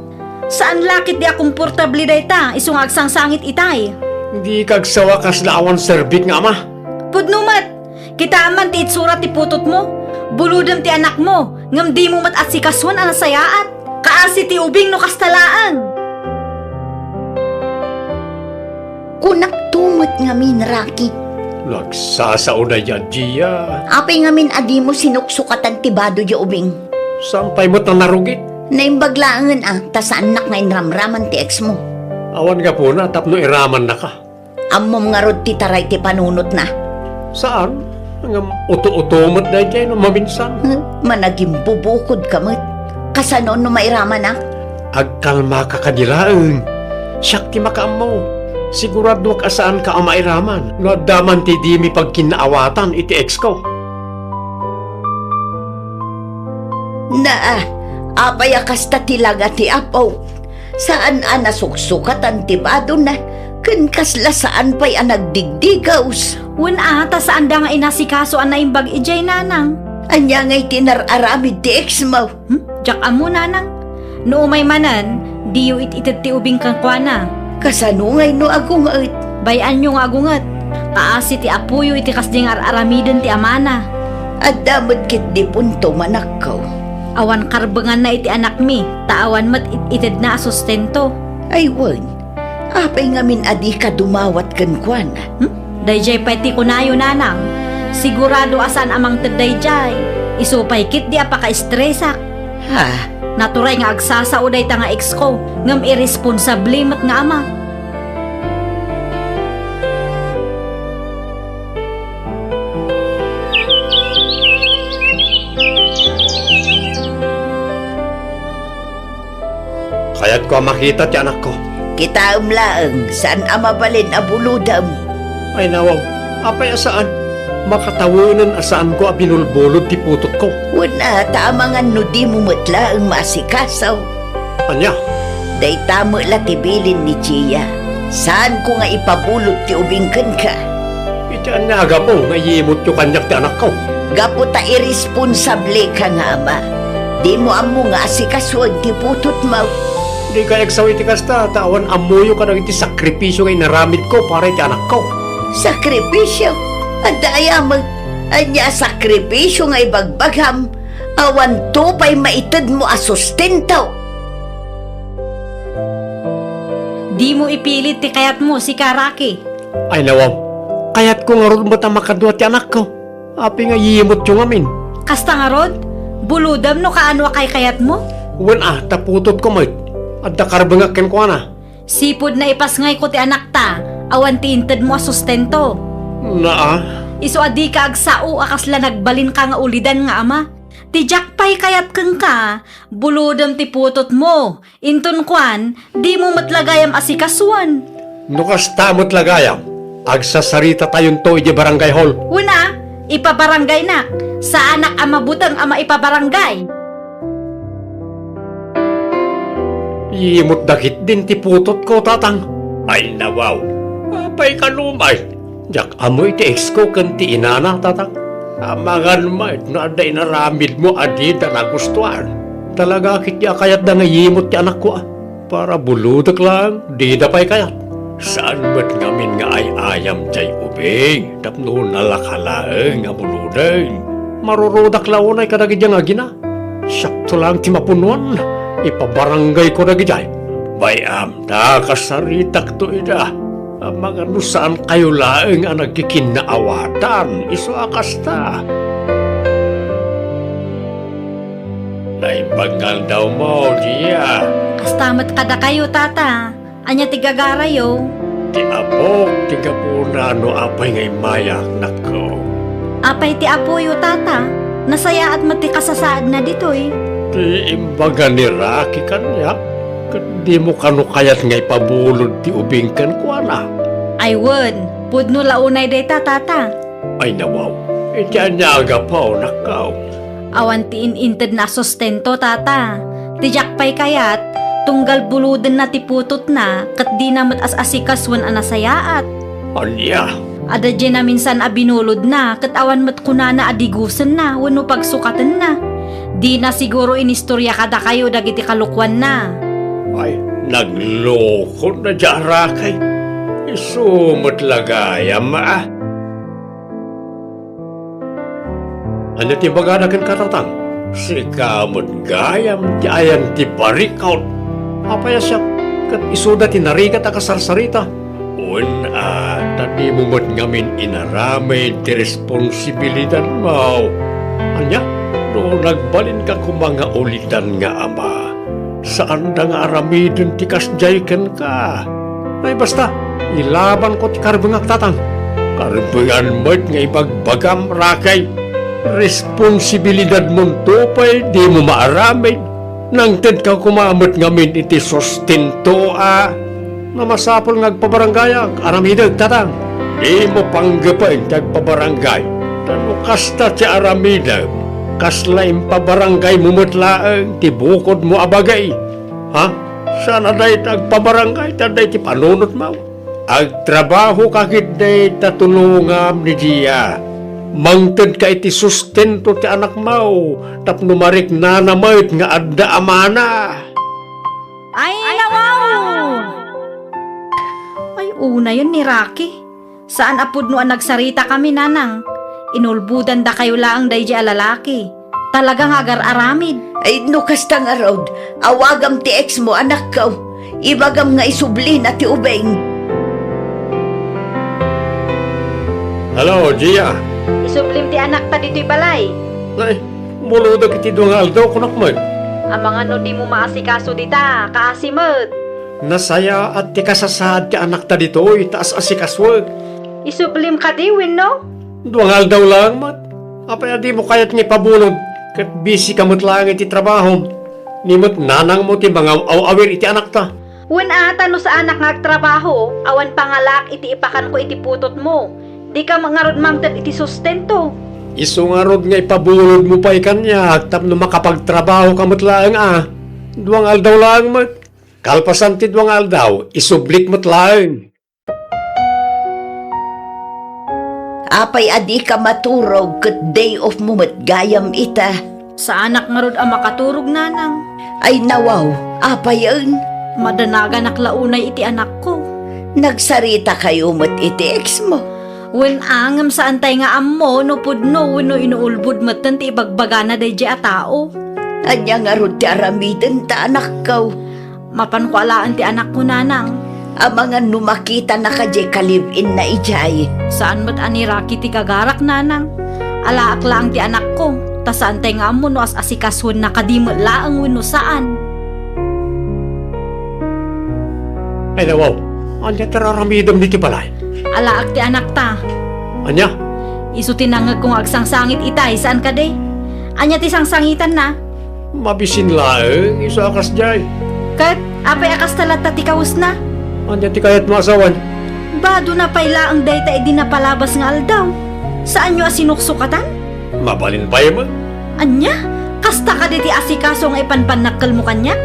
Saan la ketdi a komportable dayta, isu nga agsangsangit itay. Dika agsawa kasla awan serbik nga ama. Pudno met! Kitaem man ti itsura ti putotmo. Bulodem ti anakmo, ngem dimo met asikasoen a nasayaat. Kaasi ti ubing no kasta laeng. Kunakto met ngamin, Rocky. Nagsasao daydiay a Gia. Apay ngamin a dimo sinuksukatan ti bado diay ubing? Saan pay met a narugit? Naimbag laengen a, ta saannak nga inramraman ti ex mo. Awan gapuna tapno iramannaka. Ammom ngarud ti taray ti panunotna? Saan, ngem uto-uto met daydiay no maminsan. Hmm, managimbubukodka met. Kasano no mairamanak? Agkalmaka kadi laeng. Siak ti makaammo. Siguradoak a saanka a mairaman no adda man ti dimi pagkinnaawatan iti ex ko. Naa, apay a kasta ti langa ti Apo? Saan a nasuksukatan ti badona, ken kasla saan pay a nagdigdigaws. Wen a, ta saanda nga inasikaso a naimbag idiay, nanang. Ania ngay ti inar-aramid ti ex mo? Hmm? Diak ammo, nanang. No umay manen, diyo it-ited ti ubing kenkuana. Kasano ngay no agunget? Bay-anyo nga agunget. Kaasi ti apoyo iti kasdi nga ar-aramiden ti amana. Adda met ketdi punto, manakko. Awan karbenganna iti anakmi, ta awan met it-itedna a sustento. Ay wen, apay ngamin a dika dumawat kenkuana? Hmm? Daydiay pay ti kunayo, nanang. Sigurado a saan a mangted daydiay. Isu pay ketdi a pakaestresak. Ha? Naturay nga agsasao dayta nga ex ko, ngem irresponsable met nga ama. Kayatko a makita ti anakko. Kitaem laeng, saan a mabalin a bulodem. Ay nawaw, apay a saan? Makatawenen a saanko a binulbulod ti putotko. Wen a, ta amangan no dimo met laeng maasikaso. Ania? Dayta met la ti bilin ni Gia. Saanko nga ipabulod ti ubing kenka. Iti ania a gapu nga iyimotyo kaniak ti anakko? Gapu ta irresponsableka nga ama. Dimo ammo nga asikasoen ti putotmo. Dika agsaw iti kasta, ta awan ammoyo kadagiti sakripisio nga inaramidko para iti anakko. Sakripisio? Adda aya met? Ania a sakripisio nga ibagbagam? Awanto pay maitedmo a sustento. Dimo ipilit ti kayatmo, sika, Rocky. Ay nawaw, kayatko ngarud met a makadua ti anakko. Apay nga iyimotyo ngamin? Kasta ngarud, bulodem no kaano a kaykayatmo? Wen a, ta putotko met. Adda karbengak kenkuana. Sipud naipasngayko ti anakta, awan ti intedmo a sustento. Naa. Isu a dika agsao a kasla nagbalinka nga ulidan nga ama. Ti diak pay kayat kenka, bulodem ti putotmo. Inton kuan, dimo met la gayam asikasoen. No kasta met la gayam, agsasaritatayon to idiay barangay hall. Wen a, ipabaranggaynak. Saanak a mabuteng a maipabaranggay. Iyimotda ketdin ti putotko, tatang. Ay, nawaw. Apay kano met? Diak ammo iti ex ko ken ti inana, tatang. Amangan met no adda inaramidmo a dida nagustuan. Talaga ketdi a kayatda nga iyimot ti anakko, a. Para bulodek laeng, dida pay kayat. Saan met ngamin nga ay-ayam diay ubing tapno nalaka laeng a buloden. Marurudak la unay kadagidi nga agina. Siakto laeng ti mapunuan, ipabaranggayko dagidiay. Bay-am ta kasaritakto ida. Amangan no saankayo laeng a nagkikinnaawatan, isu a kasta. Naimbag nga aldawmo, Gia. Kasta met kadakayo, tata. Ania ti gagarayo? Ti apok ti gapuna no apay nga immayak, nakko. Apay ti apoyo, tata? Nasayaat met ti kasasaadna ditoy. Ti imbaga ni Rocky kaniak, ket dimo kano kayat nga ipabulod ti ubing kenkuana? Ay wen, pudno la unay dayta, tata. Ay nawaw, iti ania a gapu, nakkaw? Awan ti in-intedna a sustento, tata. Ti diak pay kayat, tunggal bulodenna ti putotna, ket dina met as-asikasoen a nasayaat. Ania? Adda diay naminsan a binulodna, ket awan met kunana a digusenna wenno pagsukatenna. Dina siguro inistorya kadakayo dagiti kalokuanna. Ay, naglokon na diay arakay. Isu met la gayam, a. Ania ti ibagada kenka, tatang? Sika met gayam ti ayan ti barikut. Apay a siak, ket isuda ti narigat a kasarsarita? Wen a, ta dimo met ngamin inaramid ti responsibilidadmo. Ania, no nagbalinka koma nga ulidan nga ama, saanda nga aramiden ti kasdiay kenka. Ay, basta, ilabanko ti karbengak, tatang. Karbengan met nga ibagbagam, Rocky. Responsibilidadmonto pay dimo maaramid. Nangtedka koma met ngamin iti sustento, a. Na masapul nga agpabaranggayak, aramidek, tatang. Dimo panggepen ti agpabaranggay. Ta no kasta ti aramidem, kasla impabaranggaymo met laeng ti bukodmo a bagi. Ha? Saan a dayta agpabaranggay ti adda iti panunotmo? Agtrabahoka ketdi ta tulongam ni Gia. Mangtedka iti sustento ti anakmo tapno mariknana met nga adda amana. Ay, nawaw! Ay, unayen ni Rocky. Saan a pudno a nagsaritakami, nanang. Inulbodandakayo laeng daydiay a lalaki. Talaga nga agar-aramid. Ay, no kasta ngarud, awagam ti ex mo, anakko. Ibagam nga isublina ti ubing. Hello, Gia. Isublim ti anakta ditoy balay. Ay, buludak iti dua nga aldaw, kunak met. Amangan no dimo maasikaso dita, kaasi met. Nasayaat ti kasasaad ti anakta ditoy, ta as-asikasuek. Isublim kadi wenno? Dua nga aldaw laeng met. Apay a dimo kayat nga ipabulod, ket bisika met laeng iti trabahom. Ni met nanangmo ti mangaw-awir iti anakta. Wen a, ta no saanak nga agtrabaho, awan pangalaak iti ipakanko iti putotmo. Dika met ngarud mangted iti sustento. Isu ngarud nga ipabulodmo pay kaniak tapno makapagtrabahoka met laeng a. Dua nga aldaw laeng met. Kalpasan ti dua nga aldaw, isublik met laeng. Apay a dika maturog ket day off mo met gayam ita? Saanak ngarud a makaturog, nanang. Ay nawaw, apayen? Madanaganak la unay iti anakko. Nagsaritakayo met iti ex mo? Wen a, ngem saantay nga ammo no pudno wenno inuulbod metten ti ibagbagana daydiay a tao. Ania ngarud ti aramidenta, anakko? Mapanko alaen ti anakko, nanang. Amangan no makitanaka diay ka-live-inna idiay. Saan met a ni Rocky ti gagarak, nanang. Alaak laeng ti anakko, ta saantay nga ammo no as-asikasuenna kadi met laeng wenno saan. Ay, nawaw, ania ti aramidem ditoy balay? Alaak ti anakta. Ania? Isu ti nangngegko nga agsangsangit itay, saan kadi? Ania ti sangsangitanna? Mabisin laeng, isu a kasdiay. Ket apay a kasta latta ti kawesna? Ania ti kayatmo a sawen? Badona pay laeng dayta idi napalabas nga aldaw. Saanyo a sinuksukatan? Mabalin pay met. Ania? Kasta kadi ti asikaso nga ipanpannakkelmo kaniak?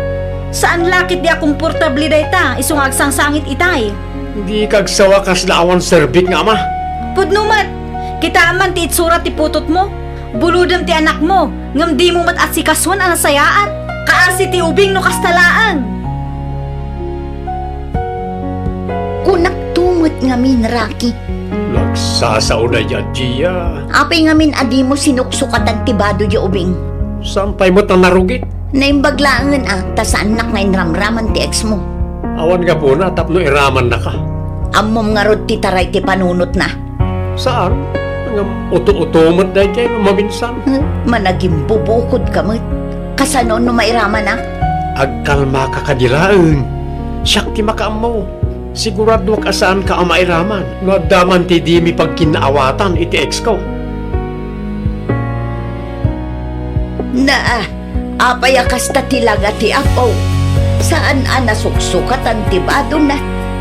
Saan la ketdi a komportable dayta, isu nga agsangsangit itay. Dika agsawa kasla awan serbik nga ama. Pudno met! Kitaem man ti itsura ti putotmo. Bulodem ti anakmo, ngem dimo met asikasuen a nasayaat. Kaasi ti ubing no kasta laeng. Kunakto met ngamin, Rocky. Nagsasao daydiay a Gia. Apay ngamin a dimo sinuksukatan ti bado diay ubing? Saan pay met a narugit? Naimbag laengen a, ta saannak nga inramraman ti ex mo. Awan gapuna tapno iramannaka. Ammom ngarud ti taray ti panunotna. Saan? Ngem uto-uto met daydiay no maminsan. Hmm, managimbubukodka met. Kasano no mairamanak? Agkalmaka kadi laeng. Siak ti makaammo. Siguradoak a saanka a mairaman no adda man ti dimi pagkinnaawatan iti ex ko. Naa, apay a kasta ti langa ti Apo? Saan a nasuksukatan ti badona,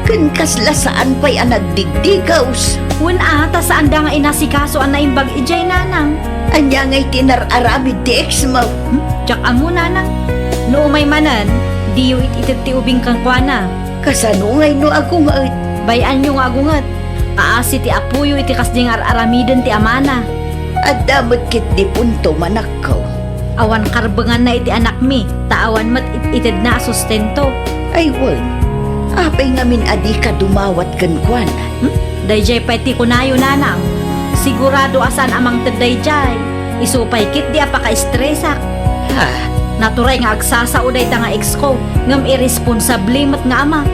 ken kasla saan pay a nagdigdigaws. Wen a, ta saanda nga inasikaso a naimbag idiay, nanang. Ania ngay ti nar-aramid ti ex mo? Hmm? Diak ammo, nanang. No umay manen, diyo it-ited ti ubing kenkuana. Kasano ngay no agunget? Bay-anyo nga agunget. Kaasi ti apoyo iti kasdi nga ar-aramiden ti amana. Adda met ketdi punto, manakko. Awan karbenganna iti anakmi, ta awan met it-itedna a sustento. Ay wen, apay ngamin a dika dumawat kenkuana? Hmm? Daydiay pay ti kunayo, nanang. Sigurado a saan a mangted daydiay. Isu pay ketdi a pakaestresak. Ha? Naturay nga agsasao dayta nga ex ko, ngem irresponsable met nga ama.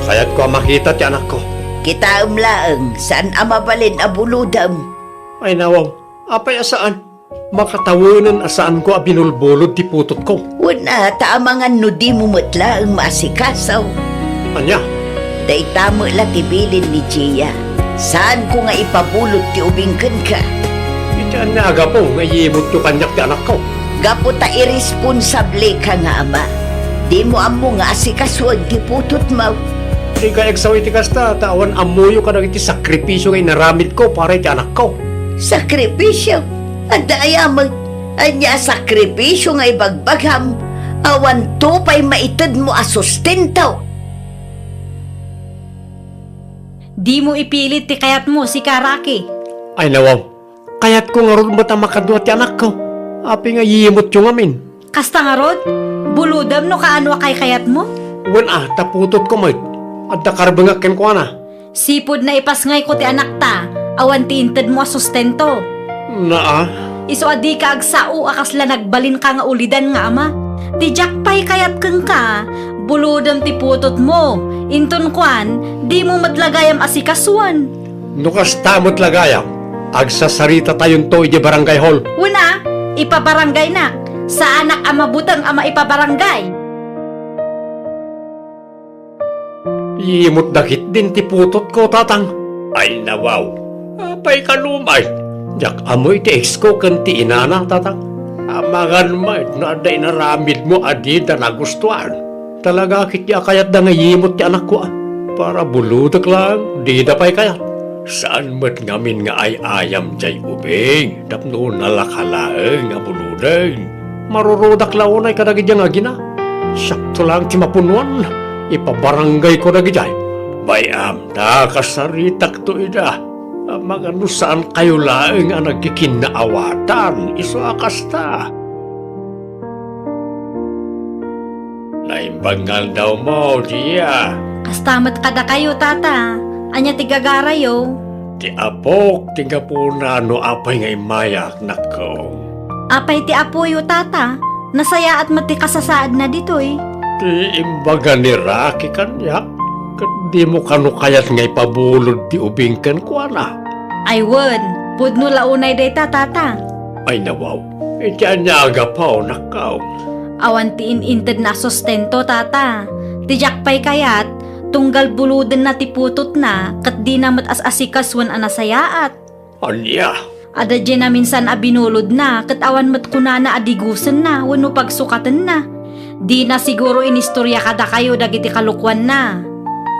Kayatko a makita ti anakko. Kitaem laeng, saan a mabalin a bulodem. Ay, nawaw, apay a saan? Makatawenen a saanko a binulbulod ti putotko. Wen a, ta amangan no dimo met laeng maasikaso. Ania? Dayta met la ti bilin ni Gia. Saanko nga ipabulod ti ubing kenka. Iti ania a gapu nga iyimutyo kaniak ti anakko? Gapu ta irresponsableka nga ama. Dimo ammo nga asikasoen ti putotmo. Dika agsaw iti kasta, ta awan ammoyo kadagiti sakripisio nga inaramidko para iti anakko. Sakripisio? Adda aya met? Ania a sakripisio nga ibagbagam? Awanto pay maitedmo a sustento. Dimo ipilit ti kayatmo, sika, Rocky. Ay, nawaw. Kayatko ngarud met a makadua ti anakko. Apay nga yimutyo ngamin? Kasta ngarud? Bulodem no kaano a kaykayatmo? Wen a, ta putotko met. Adda karbengak kenkuana. Sipud naipasngayko ti anakta, awan ti intedmo a sustento. Naa? Isu a dika agsao a kasla nagbalinka nga ulidan nga ama. Ti diak pay kayat kenka, bulodem ti putotmo. Inton kuan, dimo met la gayam asikasuen. No kasta met la gayam, agsasaritatayonto idiay barangay hall. Wen a, ipabarangaynak. Saanak a mabuteng a maipabarangay. Yimutda ketdin ti putotko, Tatang. Ay, nawaw. Apay kano met? Diak ammo iti ex ko ken ti inana, Tatang. Amangan met no adda inaramidmo a dida nagustuan. Talaga ketdi a kayatda nga yimut ti anakko a. Para bulodek laeng, dida pay kayat. Saan met ngamin nga ay-ayam diay ubing tapno nalaka laeng a buloden. Marurudak la unay kadagiti nga agina. Siakto laeng ti mapunuan, ipabarangayko dagidiay. Bay-am ta kasaritakto ida. Amangan no saankayo laeng a nagkikinnaawatan, isu a kasta. Naimbag nga aldawmo, Gia. Kasta met kadakayo, Tata. Ania ti gagarayo? Ti apok ti gapuna no apay nga immayak, nakko. Apay ti apoyo, Tata? Nasayaat met ti kasasaadna ditoy. Ti imbaga ni Rocky kaniak, ket dimo kano kayat nga ipabulod ti ubing kenkuana? Ay wen, pudno la unay dayta, Tata. Ay nawaw, iti ania a gapu, nakko? Awan ti in-intedna a sustento, Tata. Ti diak pay kayat, tunggal bulodenna ti putotna, ket dina met as-asikasuen a nasayaat. Ania? Adda diay naminsan a binulodna, ket awan met kunana a digusenna wenno pagsukatenna. Dina siguro inistorya kadakayo dagiti kalokuanna.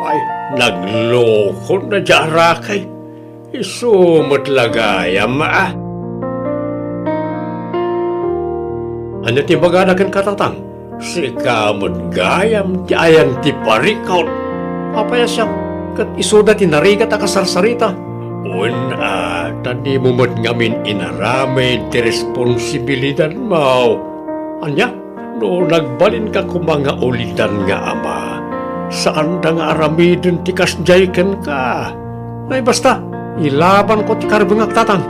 Ay, naglokon na diay a Rocky. Isu met la gayam, a. Ania ti bagada kenka, Tatang? Sika met gayam ti ayan ti parikut. Apay a siak ket isuda ti narigat a kasarsarita? Wen a, ta dimo met ngamin inaramid ti responsibilidadmo. Ania? No nagbalinka koma nga ulidan nga ama, saanda nga aramiden ti kasdiay kenka. Nay, basta, ilabanko ti karbengak, Tatang.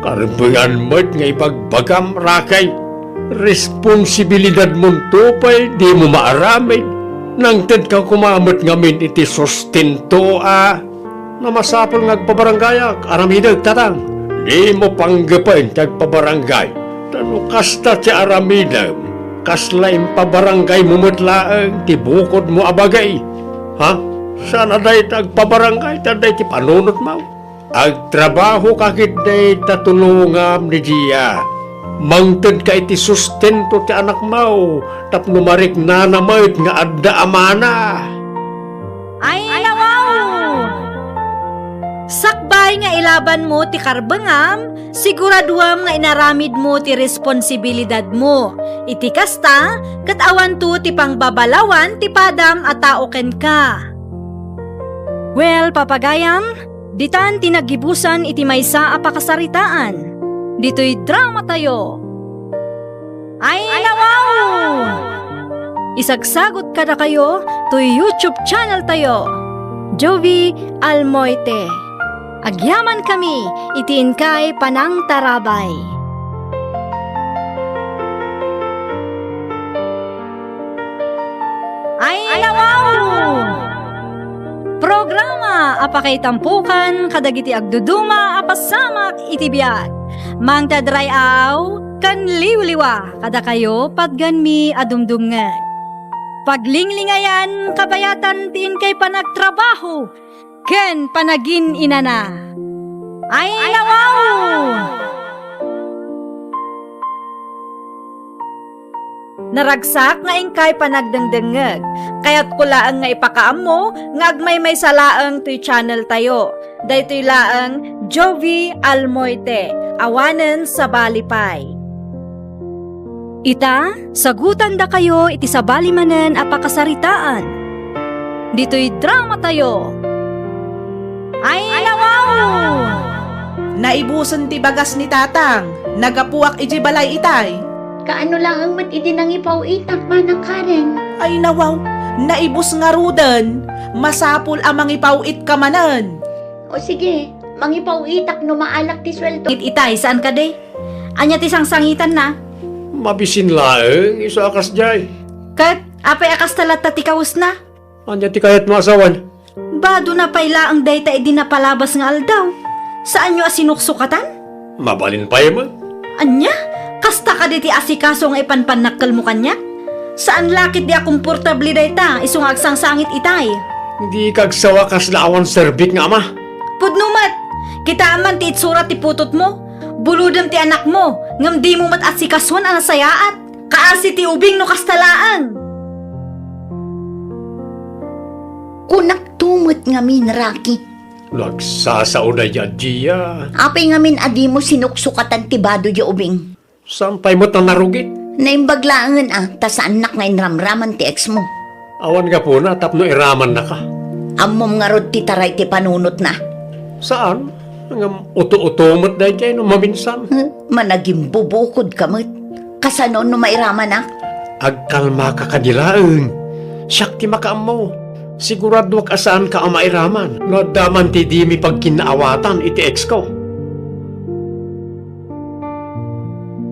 Karbengan met nga ibagbagam, Rocky. Responsibilidadmonto pay dimo maaramid. Nangtedka koma met ngamin iti sustento a. No masapul nga agpabarangayak, aramidek, Tatang. Dimo panggepen ti agpabarangay. Ta no kasta ti aramidem, kasla impabarangaymo met laeng ti bukodmo a bagay. Ha? Saan a dayta agpabarangay ta dayta panunotmo? Agtrabahoka ket dayta tulongam ni Gia. Mangtedka iti sustento ti anakmo tapno mariknana met nga adda amana. Ay, nawaw! Sakbay nga ilabanmo ti karbengam, siguraduam nga inaramidmo ti responsibilidadmo. Iti kasta, ket awanto ti pangbabalawan ti padam a tao kenka. Well, papagayam, ditan ti naggibusan iti maysa a pakasaritaan. Ditoy dramatayo. Ay, nawaw! Isagsagut kadakayo toy YouTube channel tayo, Jovi Almoite. Agyamankami iti inkay panangtarabay. Ay, nawaw! Programa a pakaitampokan kadagiti agduduma a pasamak iti biag. Mangted ray-aw ken liwliwa kadakayo patgenmi a dumdumngeg. Paglinglingayan, kabayatan ti inkay panagtrabaho ken panagin-inana. Ay, nawaw! Naragsak nga inkay panagdengdengngeg. Kayatko laeng nga ipakaammo nga agmaymaysa laeng toy channel tayo. Daytoy laeng Jovie Almoite, awanen sabali pay. Ita, sagutandakayo iti sabali manen a pakasaritaan. Ditoy drama tayo. Ay, nawaw! Naibusen ti bagas ni Tatang. Nagapuak idiay balay itay. Kaano laeng met idi nangipaw-itak, Manang Karen? Ay, nawaw. Naibus ngaruden. Masapul a mangipaw-itka manen. O sige, mangipaw-itak no maalak ti sueldo. It-, itay, saan kadi? Ania ti sangsangitanna? Mabisin laeng, isu a kasdiay. Ket, apay a kasta latta ti kawesna? Ania ti kayatmo a sawen? Badona pay laeng dayta idi napalabas nga aldaw. Saanyo a sinuksukatan? Mabalin pay met. Ania? Kasta kadi ti asikaso nga ipanpannakkelmo kaniak? Saan la ketdi a komportable dayta, isu nga agsangsangit itay. Dika agsawa kasla awan serbik nga ama. Pudno met! Kitaem man ti itsura ti putotmo. Bulodem ti anakmo, ngem dimo met asikasoen a nasayaat. Kaasi ti ubing no kasta laeng. Kunakto met ngamin, Rocky. Nagsasao daydi a dia. Apay ngamin a dimo sinuksukatan ti bado diay ubing? Saan pay met a narugit? Naimbag laengen a, ta saannak nga inramraman ti ex mo. Awan gapuna tapno iramannaka. Ammom ngarud ti taray ti panunotna? Saan? Ngem uto-uto met daydiay no maminsan. Huh? Managimbubukodka met. Kasano no mairamanak? Agkalmaka kadi laeng. Siak ti makaammo. Siguradoak a saanka a mairaman no adda man ti dimi pagkinnaawatan iti ex ko.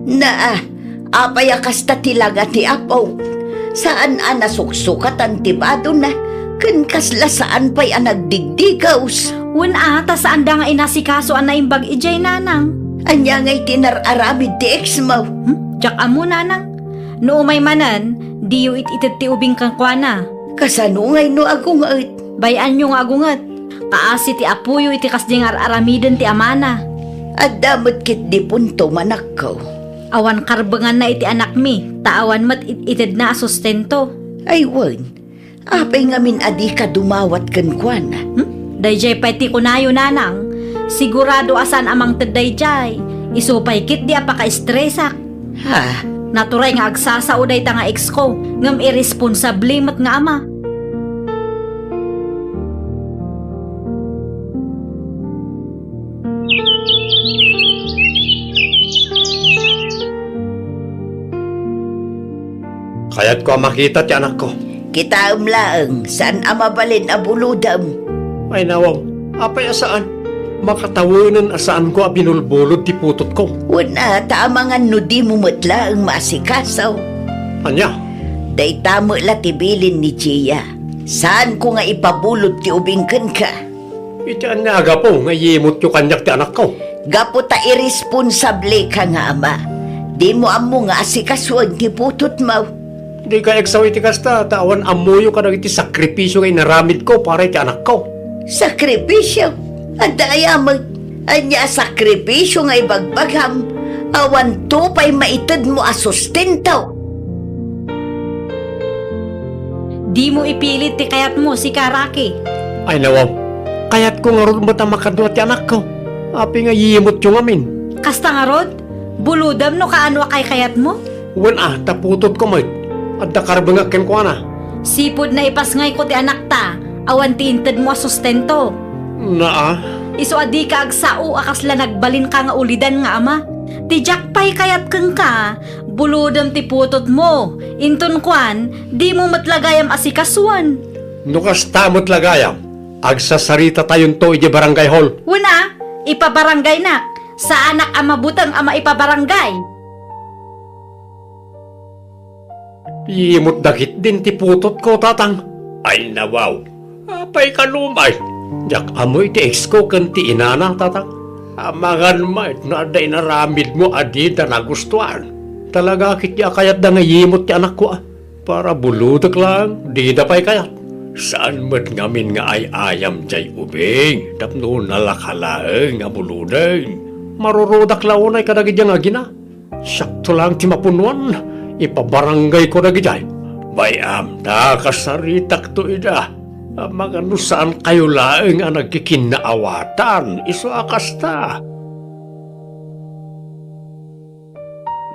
Naa, apay a kasta ti langa ti apo? Saan a nasuksukatan ti badona, ken kasla saan pay a nagdigdigaws. Wen a, ta saanda nga inasikaso a naimbag idiay nanang. Ania ngay ti nar-aramid ti ex mo? Hmm? Diak ammo, nanang. No umay manen, diyo it-ited ti ubing kenkuana. Kasano ngay no agunget? Bay-anyo nga agunget. Kaasi ti apoyo iti kasdi nga ar-aramiden ti amana. Adda met ketdi punto, manakko. Awan karbenganna iti anakmi, ta awan met it-itedna a sustento. Ay wen, apay ngamin a dika dumawat kenkuana? Hmm? Daydiay pay ti kunayo, nanang. Sigurado a saan a mangted daydiay. Isu pay ketdi a pakaestresak. Ha? Naturay nga agsasao dayta nga ex ko, ngem irresponsable met nga ama. Kayatko a makita ti anakko. Kitaem laeng, saan a mabalin a bulodem. Ay, nawaw, apay a saan? Makatawenen a saanko a binulbulod ti putotko. Wen a, ta amangan no dimo met laeng maasikaso. Ania? Dayta met la ti bilin ni Gia. Saanko nga ipabulod ti ubing kenka. Iti ania a gapu nga iyimutyo kaniak ti anakko? Gapu ta irresponsableka nga ama. Dimo ammo nga asikasoen ti putotmo. Dika agsaw iti kasta, ta awan ammoyo kadagiti sakripisio nga inaramidko para iti anakko. Sakripisio? Adda aya met? Ania a sakripisio nga ibagbagam? Awanto pay maitedmo a sustento. Dimo ipilit ti kayatmo, sika, Rocky. Ay, nawaw. Kayatko ngarud met a makadua ti anakko. Apay nga iyimutyo ngamin? Kasta ngarud? Bulodem no kaano a kaykayatmo? Wen a, ta putotko met. Adda karbengak kenkuana. Sipud naipasngayko ti anakta, awan ti intedmo a sustento. Naa. Isu a dika agsao a kasla nagbalinka nga ulidan nga ama. Ti diak pay kayat kenka, bulodem ti putotmo. Inton kuan, dimo met la gayam asikasoen. No kasta met la gayam, agsasaritatayon to idiay barangay hall. Wen a, ipabarangaynak. Saanak a mabuteng a maipabarangay. Iyimutda ketdin ti putotko, tatang. Ay, nawaw. Apay kano met? Diak ammo iti ex ko ken ti inana, tatang. Amangan met no adda inaramidmo a dida nagustuan. Talaga ketdi a kayatda nga iyimut ti anakko, a. Para bulodek laeng, dida pay kayat. Saan met ngamin nga ay-ayam diay ubing tapno nalaka laeng a buloden? Marurudak la unay kadagiti nga agina. Siakto laeng ti mapunuan. ipabarangayko dagidiay. Bay-am ta kasaritakto ida. Amangan no saankayo laeng a nagkikinnaawatan, isu a kasta.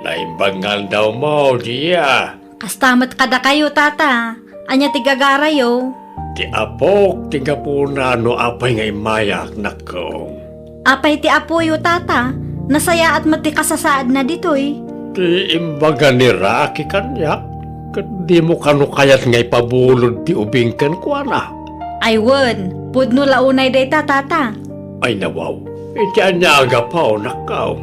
Naimbag nga aldawmo, Gia. Kasta met kadakayo, Tata. Ania ti gagarayo? Ti apok ti gapuna no apay nga immayak, nakko. Apay ti apoyo, Tata? Nasayaat met ti kasasaadna ditoy. Ti imbaga ni Rocky kaniak, ket dimo kano kayat nga ipabulod ti ubing kenkuana? Ay wen, pudno la unay dayta, Tata. Ay nawaw, iti ania a gapu, nakko?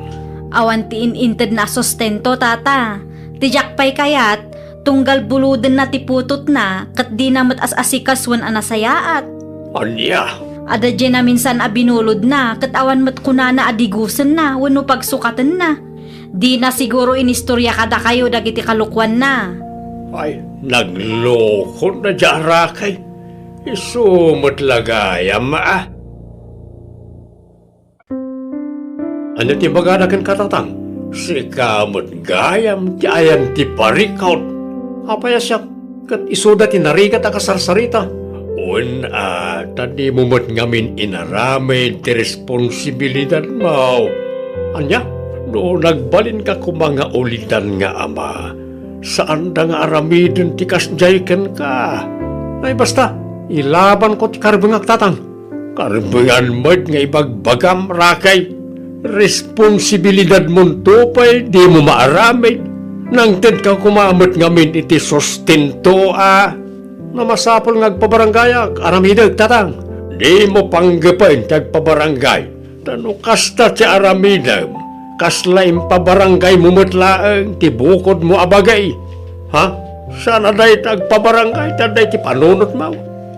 Awan ti in-intedna a sustento, Tata. Ti diak pay kayat, tunggal bulodenna ti putotna, ket dina met as-asikaso wen a nasayaat. Ania? Adda diay naminsan a binulodna, ket awan met kunana a digusenna wenno pagsukatenna. Dina siguro inistorya kadakayo dagiti kalokuanna. Ay, naglokon na diay a Rocky. Isu met la gayam, a. Ania ti ibagada kenka, Tatang? Sika met gayam ti ayan ti parikut. Apay a siak ket isuda ti narigat a kasarsarita? Wen a, ta dimo met ngamin inaramid ti responsibilidadmo. Ania? No nagbalinka koma nga ulidan nga ama, saanda nga aramiden ti kasdiay kenka. Ay, basta, ilabanko ti karbengak, Tatang. Karbengan met nga ibagbagam, Rocky. Responsibilidadmonto pay dimo maaramid. Nangtedka koma met ngamin iti sustento a. No masapul nga agpabarangayak, aramidek, Tatang. Dimo panggepen ti agpabarangay. Ta no kasta ti aramidem, kasla impabarangaymo met laeng ti bukodmo a bagai. Ha? Saan a dayta agpabarangay ta dayta panunotmo?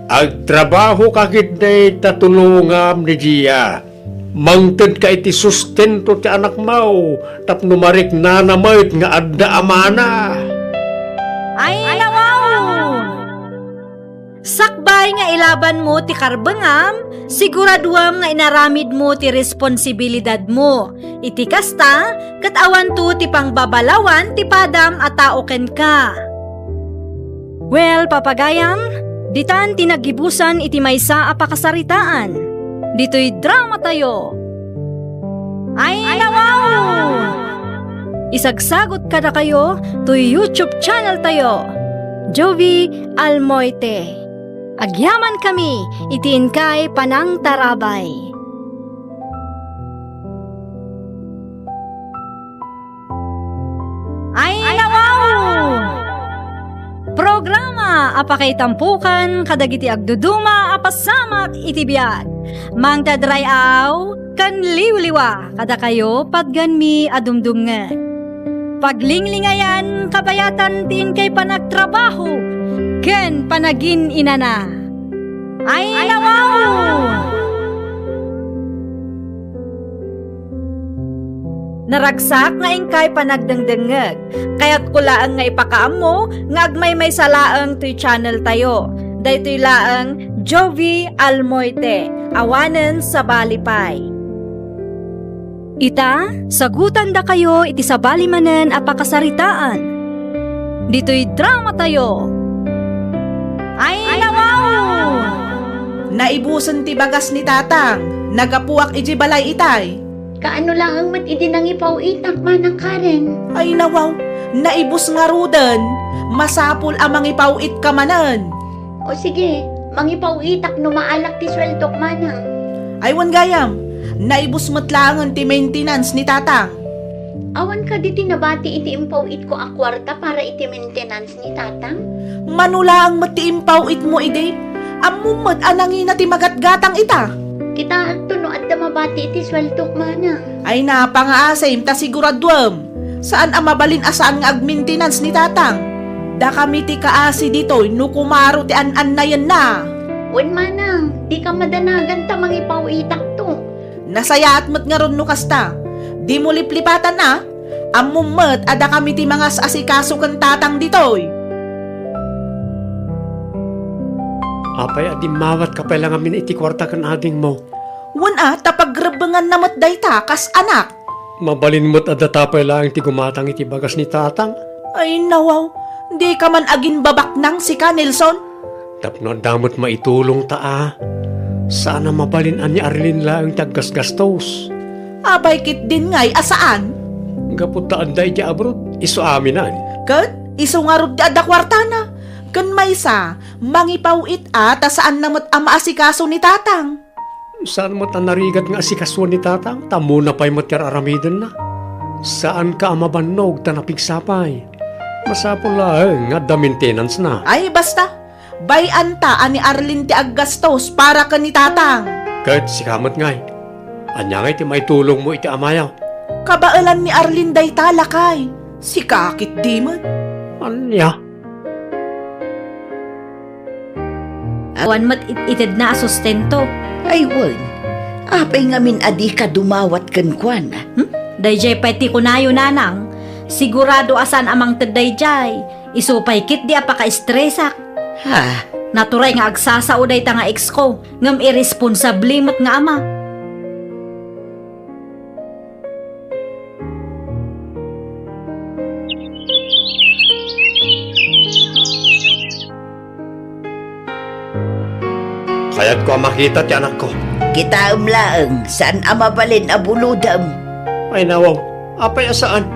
Agtrabahoka ketdi ta tulongam ni Gia. Mangtedka iti sustento ti anakmo tapno mariknana met nga adda amana. Ay, nawaw! Sakbay nga ilabanmo ti karbengam, siguraduem nga inaramidmo ti responsibilidadmo. Iti kasta, ket awanto ti pangbabalawan ti padam a tao kenka. Well, papagayam, ditan ti naggibusan iti maysa a pakasaritaan. Ditoy dramatayo. Ay, nawaw! Isagsagut kadakayo toy YouTube channel tayo, Jovi Almoite. Agyamankami iti inkay panangtarabay. Ay, nawaw! Programa a pakaitampokan kadagiti agduduma a pasamak iti biag. Mangted ray-aw ken liwliwa kadakayo patgenmi a dumdumngeg. Paglinglingayan kabayatan ti inkay panagtrabaho ken panagin-inana. Ay, nawaw! Naragsak nga inkay panagdengdengngeg. Kayatko laeng nga ipakaammo nga agmaymaysa laeng toy channel tayo. Daytoy laeng Jovi Almoite, awanen sabali pay. Ita, sagutandakayo iti sabali manen a pakasaritaan. Ditoy dramatayo. Ay, nawaw! Naibusen ti bagas ni Tatang. Naggapuak idiay balay itay. Kaano laeng met idi nangipaw-itak, Manang Karen? Ay, nawaw. Naibus ngaruden. Masapul a mangipaw-itka manen. O sige, mangipaw-itak no maalak ti sueldok, Manang. Ay, wen gayam. Naibus met laengen ti maintenance ni Tatang. Awan kadi ti nabati iti impaw-itko a kuarta para iti maintenance ni Tatang? Mano laeng met ti impaw-itmo idi? Ammom met a nangina ti magatgatang ita. Kitaento no adda mabati iti sueldok, Manang. Ay, napangaasim ta siguraduem. Saan a mabalin a saan nga agmaintenance ni Tatang. Dakami ti kaasi ditoy no kumaro ti an-annayenna. Wen, Manang, dika madanagan ta mangipaw-itakto. Nasayaat met ngarud no kasta. Dimo liplipatan a. Ammom met a dakami ti mangas-asikaso ken Tatang ditoy. Apay a dimmawatka pay la ngamin iti kuarta ken adingmo? Wen a, ta pagrebbenganna met dayta kas anak. Mabalin met a data pay laeng ti gumatang iti bagas ni Tatang. Ay, nawaw, dika man agimbabaknang sika, Nelson. Tapno adda met maitulongta a. Saan a mabalin a ni Arlene laeng ti aggasgastos. Apay ketdin ngay a saan? Gapu ta adda idiay abroad, isu amin. Ket isu ngarud ti adda kuartana. Ken maysa, mangipaw-it a ta saanna met a maasikaso ni tatang. Saan met a narigat nga asikasuan ni tatang, ta ammona pay met ti ar-aramidenna. Saanka a mabannog ta napigsa pay. Masapul laeng nga adda maintenance-na. Ay, basta. Bay-anta a ni Arlene ti aggastos para ken ni tatang. Ket sika met ngay. Ania ngay ti maitulongmo iti amayo? Kabaelan ni Arlene dayta, lakay. Sika ketdi met. Ania? Awan met it-itedna a sustento. Ay wen, apay ngamin a dika dumawat kenkuana? Hmm? Daydiay pay ti kunayo, nanang. Sigurado a saan a mangted daydiay. Isu pay ketdi a pakaestresak. Ha? Naturay nga agsasao dayta nga ex ko, ngem irresponsable met nga ama. Kayatko a makita ti anakko. Kitaem laeng, saan a mabalin a bulodem. Ay nawaw, apay a saan?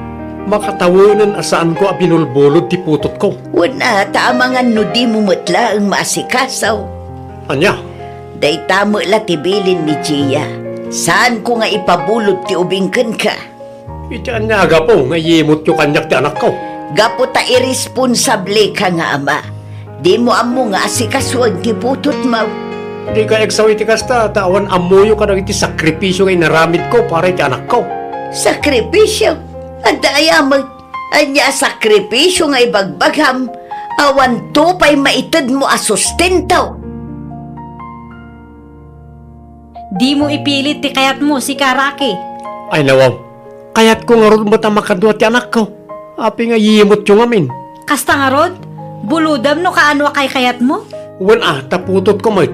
Makatawenen a saanko a binulbulod ti putotko. Wen a, ta amangan no dimo met laeng maasikaso. Ania? Dayta met la ti bilin ni Gia. Saanko nga ipabulod ti ubing kenka. Iti ania a gapu nga iyimutyo kaniak ti anakko? Gapu ta irresponsableka nga ama. Dimo ammo nga asikasuan ti putotmo. Dika agsaw iti kasta, ta awan ammoyo kadagiti sakripisio nga inaramidko para iti anakko. Sakripisio? Adda aya met? Ania a sakripisio nga ibagbagam? Awanto pay maitedmo a sustento. Dimo ipilit ti kayatmo, sika, Rocky. Ay, nawaw. Kayatko ngarud met a makadua ti anakko. Apay nga iyimutyo ngamin? Kasta ngarud? Bulodem no kaano a kaykayatmo? Wen a, ta putotko met.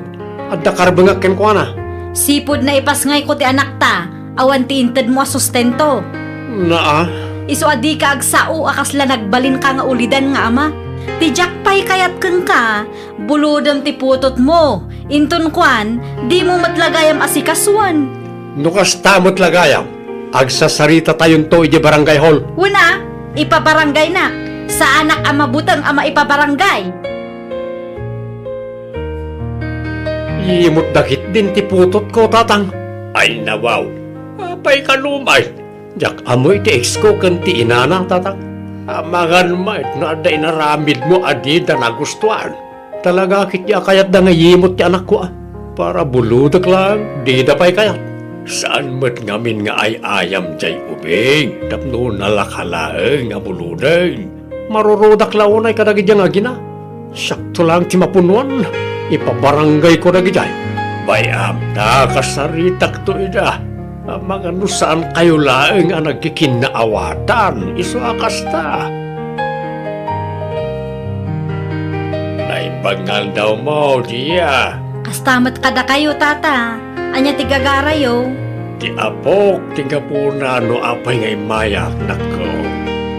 Adda karbengak kenkuana. Sipud naipasngayko ti anakta, awan ti intedmo a sustento. Naa. Isu a dika agsao a kasla nagbalinka nga ulidan nga ama. Ti diak pay kayat kenka, bulodem ti putotmo. Inton kuan, dimo met la gayam asikasuan. No kasta met la gayam, agsasaritatayon to idiay barangay hall. Wen a, ipabarangaynak. Saanak a mabuteng a maipabarangay. Iyimutda ketdin ti putotko, tatang. Ay, nawaw. Apay kano met? Diak ammo iti ex ko ken ti inana, tatang. Amangan met no adda inaramidmo a dida nagustuan. Talaga ketdi a kayatda nga iyimut ti anakko a. Para bulodek laeng, dida pay kayat. Saan met ngamin nga ay-ayam diay ubing tapno nalaka laeng a buloden. Marurudak la unay kadagiti nga agina. Siakto laeng ti mapunuan. Ipabarangayko dagidiay. Bay-am ta kasaritakto ida. Amangan no saankayo laeng a nagkikinnaawatan isu a kasta. Naimbag nga aldawmo, Gia. Kasta met kadakayo, Tata. Ania ti gagarayo? Ti apok ti gapuna no apay nga immayak, nakko.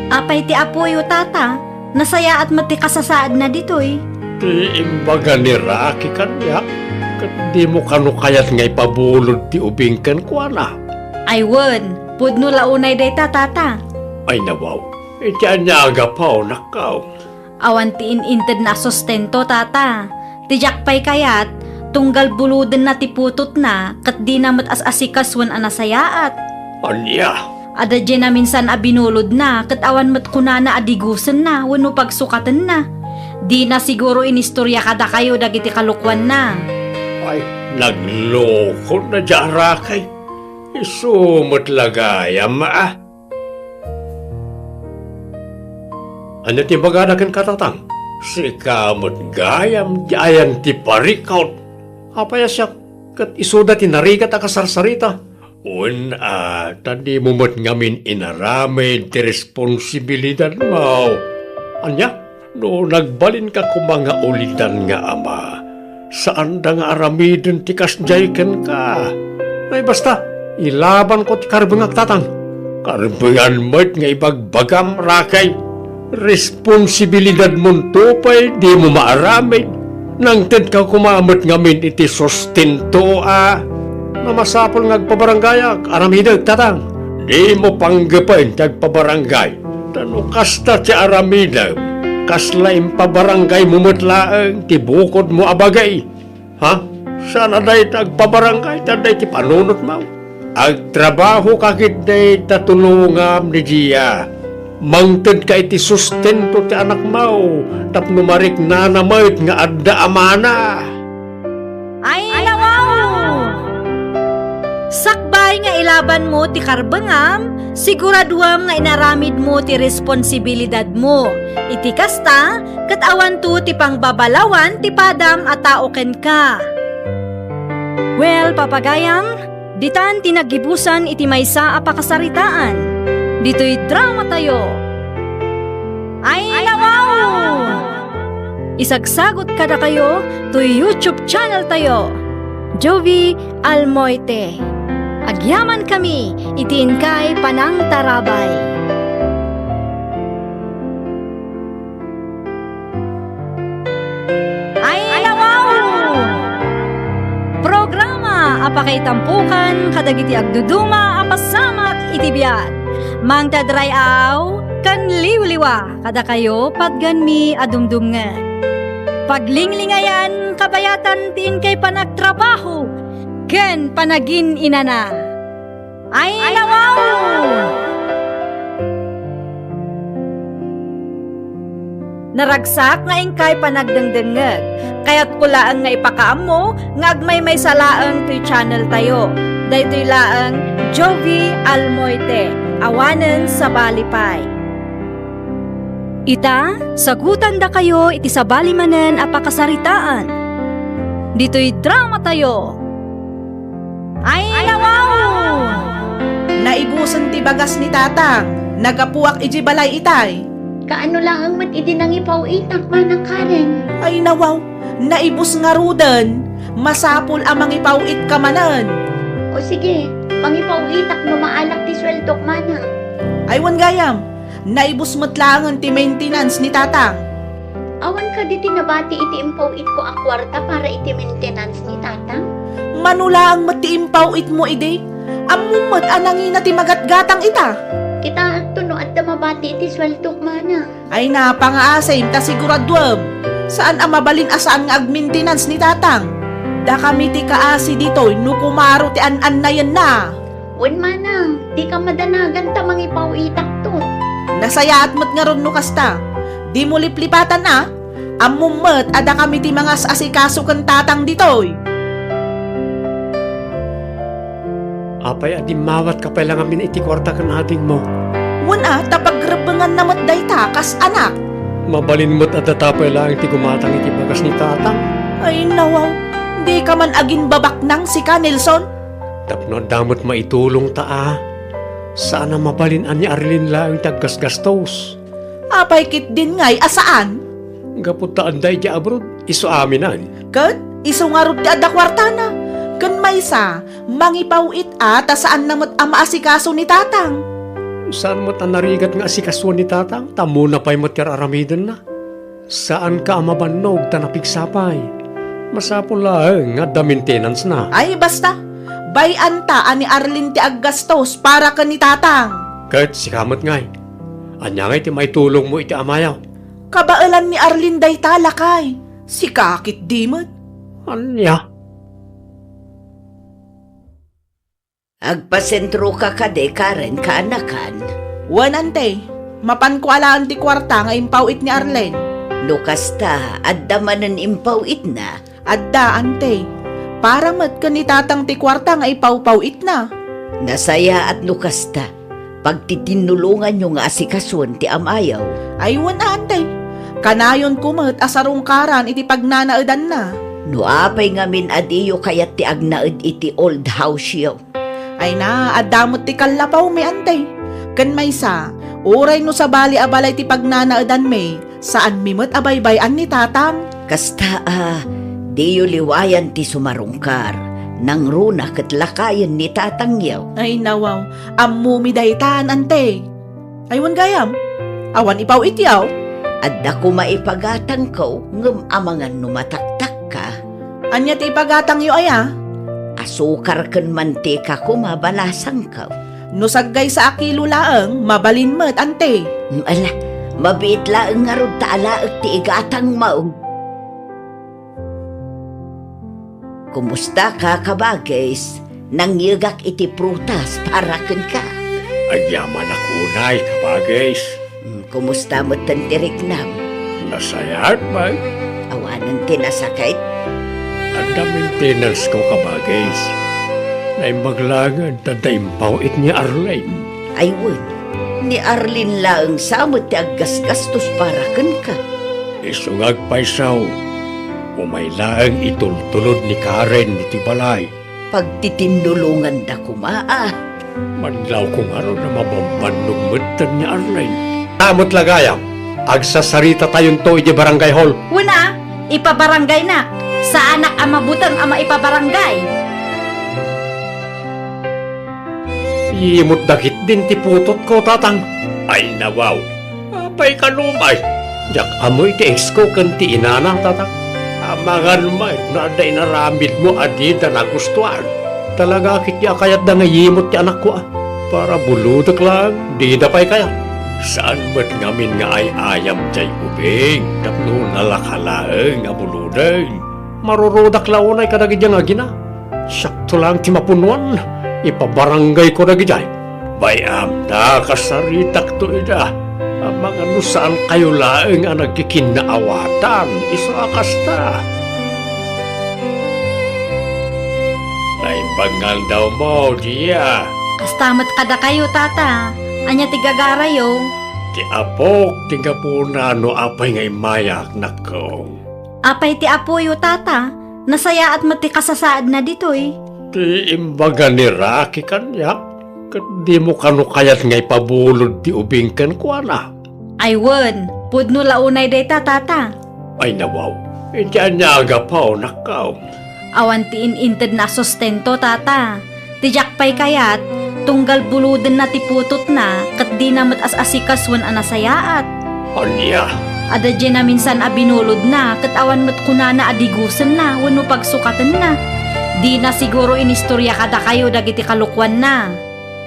Apay ti apoyo, Tata? Nasayaat met ti kasasaadna ditoy. Ti imbaga ni Rocky kaniak, ket dimo kano kayat nga ipabulod ti ubing kenkuana? Ay wen, pudno la unay dayta, Tata. Ay nawaw, iti ania a gapu, nakko? Awan ti in-intedna a sustento, Tata. Ti diak pay kayat, tunggal bulodenna ti putotna, ket dina met as-asikasuen a nasayaat. Ania? Adda diay naminsan a binulodna, ket awan met kunana a digusenna wenno pagsukatenna. Dina siguro inistoria kadakayo dagiti kalokuanna. Ay, nagloko na diay a Rocky. Isu met la gayam, a. Ania ti ibagada kenka, Tatang? Sika met gayam ti ayan ti parikut. Apay a siak, ket isuda ti narigat a kasarsarita? Wen a, ta dimo met ngamin inaramid ti responsibilidadmo. Ania? No nagbalinka koma nga ulidan nga ama, saanda nga aramiden ti kasdiay kenka. Ay, basta, ilabanko ti karbengak, Tatang. Karbengan met nga ibagbagam, Rocky. Responsibilidadmonto pay dimo maaramid. Nangtedka koma met ngamin iti sustento a. Namasapul nga agpabaranggayak, aramidek, tatang. Dimo panggepen ti agpabarangay. Ta no kasta ti aramidem, kasla impabarangaymo met laeng ti bukodmo a bagi. Ha? Saan a dayta agpabarangay ta dayta panunotmo? Agtrabahoka ketdi ta tulongam ni Gia. Mangtedka iti sustento ti anakmo tapno mariknana met nga adda amana. Ay, nawaw! Sakbay nga ilabanmo ti karbengam, siguraduam nga inaramidmo ti responsibilidadmo. Iti kasta, ket awanto ti pangbabalawan ti padam a tao kenka. Well, papagayam, ditan ti naggibusan iti maysa a pakasaritaan. Ditoy dramatayo. Ay, nawaw! Isagsagut kadakayo toy YouTube channel tayo, Jovi Almoite. Agyaman kami iti inkay panangtarabay. Ay, nawaw! Programa a pakaitampukan kadagiti agduduma a pasamak iti biag. Mangted ray-aw ken liwliwa kadakayo patgenmi a dumdumngeg. Paglinglingayan kabayatan ti inkay panagtrabaho ken panagin-inana. Ay, nawaw! Naragsak nga inkay panagdengdengngeg. Kayatko laeng nga ipakaammo nga agmaymaysa laeng toy channel tayo. Daytoy laeng Jovi Almoite, awanen sabali pay. Ita, sagutandakayo iti sabali manen a pakasaritaan. Ditoy dramatayo. Ay, nawaw! Naibusen ti bagas ni Tatang. Naggapuak idiay balay itay. Kaano laeng met idi nangipaw-itak, Manang Karen? Ay, nawaw! Naibus ngaruden. Masapul a mangipaw-itka manen. O sige, mangipaw-itak no maalak ti sueldok, Manang. Ay, wen gayam. Naibus met laengen ti maintenance ni Tatang. Awan kadi ti nabati iti impaw-itko a kuarta para iti maintenance ni Tatang? Mano laeng met ti impaw-itmo idi? Ammom met a nangina ti magatgatang ita. Kitaenton no adda mabati iti sueldok, Manang. Ay, napangaasim ta siguraduem. Saan a mabalin a saan nga agmaintenance ni Tatang. Dakami ti kaasi ditoy no kumaro ti an-annayenna. Wen, Manang, dika madanagan ta mangipaw-itakton. Nasayaat met ngarud no kasta. Dimo liplipatan a. Ammom met a dakami ti mangas-asikaso ken Tatang ditoy. Apay a dimmawatka pay la ngamin iti kuarta ken adingmo? Wen a, ta pagrebbenganna met dayta kas anak. Mabalin met a data pay laeng ti gumatang iti bagas ni Tatang. Ay, nawaw, dika man agimbabaknang sika, Nelson? Tapno adda met maitulongta a. Saan a mabalin a ni Arlene laeng ti aggasgastos. Apay ketdin ngay a saan? Gapu ta adda idiay abroad, isu aminen. Ket isu ngarud ti adda kuartana. Ken maysa, mangipaw-it a ta saanna met a maasikaso ni Tatang. Saan met a narigat nga asikasuen ni Tatang, ta ammona pay met ti ar-aramidenna. Saanka a mabannog ta napigsa pay. Masapul laeng nga adda maintenance-na. Ay, basta. Bay-anta a ni Arlene ti aggastos para ken ni Tatang. Ket sika met ngay. Ania ngay ti maitulongmo iti amayo? Kabaelan ni Arlene dayta, lakay. Sika ketdi met. Ania? Agpasentroka kadi, Karen, kaanakan? Wen, ante. Mapanko alaen ti kuarta nga impaw-it ni Arlene. No kasta, adda manen impaw-itna? Adda, ante. Para met ken ni Tatang ti kuarta nga ipawpaw-itna. Nasayaat no kasta. Pagtitinnulonganyo nga asikasuen ti amayo. Ay, wen, ante. Kanayonko met a sarungkaran iti pagnanaedanna. No apay ngamin a diyo kayat ti agnaed iti old house-yo? Ay na, adda met ti kallapawmi, ante. Ken maysa, uray no sabali a balay ti pagnanaedanmi, saanmi met a baybay-an ni Tatang. Kasta a, diyo liwayan ti sumarungkar. Nangruna ket lakayen ni Tatangyo. Ay, nawaw, ammomi daytan, ante. Ay, wen gayam? Awan ipaw iti aw? Adda koma ipagatangko, ngem amangan no mataktakka. Ania ti ipagatangyo aya? Asukar ken mantika koma balasangko. No saggaysa a kilo laeng, mabalin met, anti. Ala, mabiit laeng ngarud ta alaek ti igatangmo. Kumusta ka, kabagis? Nangyegak iti prutas para kenka. Agyamanak unay, kabagis. Mm, kumusta metten ti riknam? Nasayaat, bay. Awanen ti nasakit? Adda maintenance ko, kabagis. Naimbag laeng ta adda impaw-it ni Arlene. Ay wen, ni Arlene laeng sa met ti aggasgastos para kenka. Isu nga agpayso, umay laeng itultulod ni Karen iti balay. Pagtitinnulonganda koma, a. Madlawko ngarud a mabambannog metten ni Arlene. Ania met la gayam, agsasaritatayon to idiay barangay hall. Wen a, ipabarangaynak. Saanak a mabuteng a maipabarangay. Yimotda ketdin ti putotko, tatang. Ay, nawaw. Apay kano, bay? Diak ammo iti ex ko ken ti inana, tatang. Amangan met no adda inaramidmo a dida nagustuan. Talaga ketdi a kayatda nga yimot ti anakko, a. Para bulodek laeng, dida pay kayat. Saan met ngamin nga ay-ayam diay ubing tapno nalaka laeng a bulodeng. Marurudak la unay kadagiti nga agina. Siakto laeng ti mapunnoan, ipabarangayko dagidiay. Bay-am ta kasaritakto ida. Amangan no saankayo laeng a nagkikinnaawatan, isu a kasta. Naimbag nga aldawmo, Gia. Kasta met kadakayo, tata. Ania ti gagarayo? Ti apok ti gapuna no apay nga immayak, nakko. Apay ti apoyo, tata? Nasayaat met ti kasasaadna ditoy. Ti imbaga ni Rocky kaniak, ket dimo kano kayat nga ipabulod ti ubing kenkuana? Ay wen, pudno la unay dayta, tata. Ay nawaw, iti ania a gapu, nakkaw? Awan ti in-intedna a sustento, tata. Ti diak pay kayat, tunggal bulodenna ti putotna, ket dina met as-asikas wen a nasayaat. Ania? Adda diay naminsan a binulodna, ket awan met kunana a digusenna wenno pagsukatenna. Dina siguro inistorya kadakayo dagiti kalokuanna.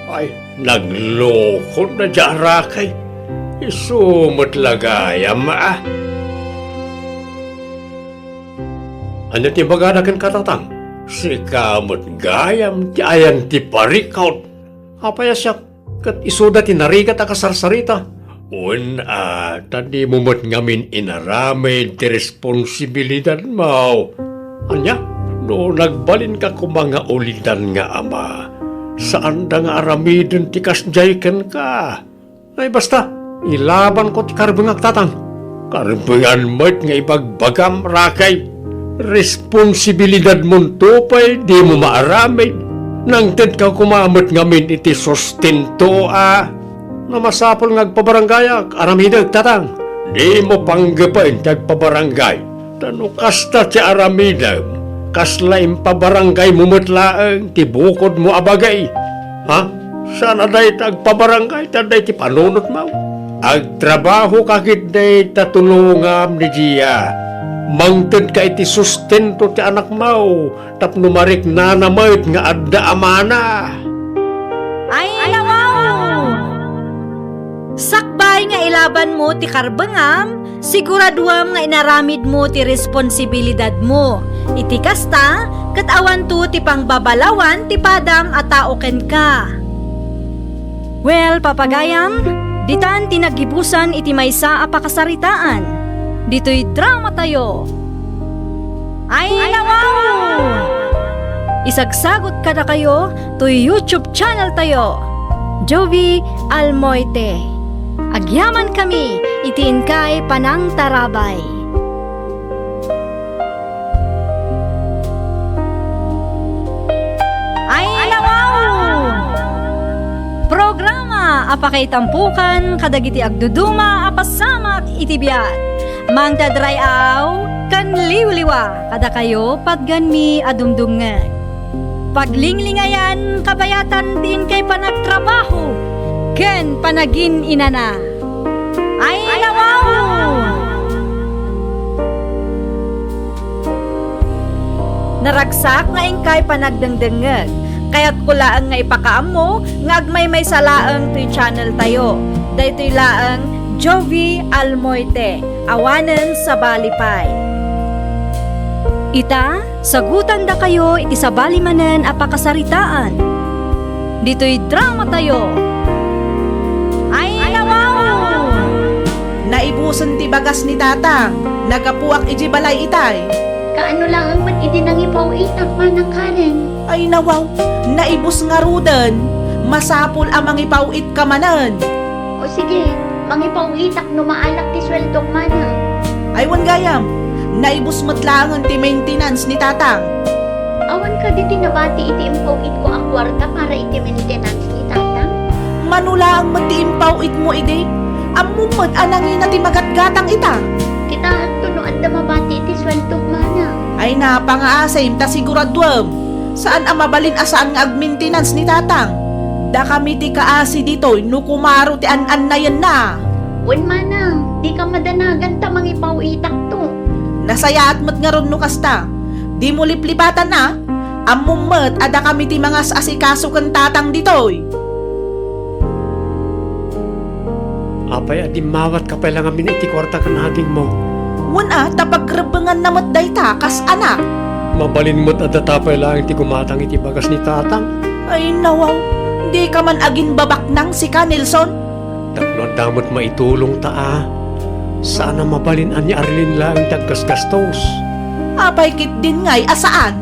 Ay, naglokon na diay arakay. Isu met la gayam, a. Ania ti ibagada kenka, tatang? Sika met gayam ti ayan ti parikut. Apay a siak ket isuda ti narigat a kasarsarita? Wen a, ta dimo met ngamin inaramid ti responsibilidadmo. Ania? No nagbalinka koma nga ulidan nga ama, saanda nga aramiden ti kasdiay kenka. Ay, basta, ilabanko ti karbengak, tatang. Karbengan met nga ibagbagam, Rocky. Responsibilidadmonto pay dimo maaramid. Nangtedka koma met ngamin iti sustento, a. No masapul nga agpabarangayak, aramidek, tatang. Dimo panggepen ti agpabarangay. Ta no kasta ti aramidem, kasla impabarangaymo met laeng ti bukodmo a bagi. Ha? Saan a dayta agpabarangay ta dayta ti panunotmo? Agtrabahoka ketdi ta tulongam ni Gia. Mangtedka iti sustento ti anakmo tapno mariknana met nga adda amana. Ay, nawaw! Sakbay nga ilabanmo ti karbengam, siguraduam nga inaramidmo ti responsibilidadmo. Iti kasta, ket awanto ti pangbabalawan ti padam a tao kenka. Well, papagayam, ditan ti naggibusan iti maysa a pakasaritaan. Ditoy dramatayo. Ay, nawaw! Isagsagut kadakayo toy YouTube channel tayo, Jovie Almoite. Agyamankami iti inkay panangtarabay. Ay, nawaw! Programa a pakaitampokan kadagiti agduduma a pasamak iti biag. Mangted ray-aw ken liwliwa kadakayo patgenmi a dumdumngeg. Paglinglingayan kabayatan ti inkay panagtrabaho ken panagin-inana. Ay, nawaw! Naragsak nga inkay panagdengdengngeg. Kayatko laeng nga ipakaammo nga agmaymaysa laeng toy channel tayo. Daytoy laeng Jovie Almoite, awanen sabali pay. Ita, sagutandakayo iti sabali manen a pakasaritaan. Ditoy drama tayo. Ay, nawaw! Naibusen ti bagas ni Tatang. Naggapuak idiay balay itay. Kaano laeng met idi nangipaw-itak, Manang Karen? Ay, nawaw! Naibus ngaruden. Masapul a mangipaw-itka manen. O sige, mangipaw-itak no maalak ti sueldok, Manang. Ay, wen gayam, naibus met laengen ti maintenance ni Tatang. Awan kadi ti nabati iti impaw-itko a kuarta para iti maintenance ni Tatang? Mano laeng met ti impaw-itmo idi? Ammom met a nangina ti magatgatang ita. Kitaento no adda mabati iti sueldok, Manang. Ay, napangaasim ta siguraduem. Saan a mabalin a saan nga agmaintenance ni Tatang. Dakami ti kaasi ditoy no kumaro ti an-annayenna. Wen, Manang, dika madanagan ta mangipaw-itakto. Nasayaat met ngarud no kasta. Dimo liplipatan a. Ammom met a dakami ti mangas-asikaso ken Tatang ditoy. Apay a dimmawatka pay la ngamin iti kuarta ken agingmo? Wen a, ta pagrebbenganna met dayta kas anak. Mabalin met a data pay laeng ti gumatang iti bagas ni Tatang. Ay, nawaw, dika man agimbabaknang sika, Nelson. Tapno adda met maitulongta a. Saan a mabalin a ni Arlene laeng ti aggasgastos. Apay ketdin ngay a saan?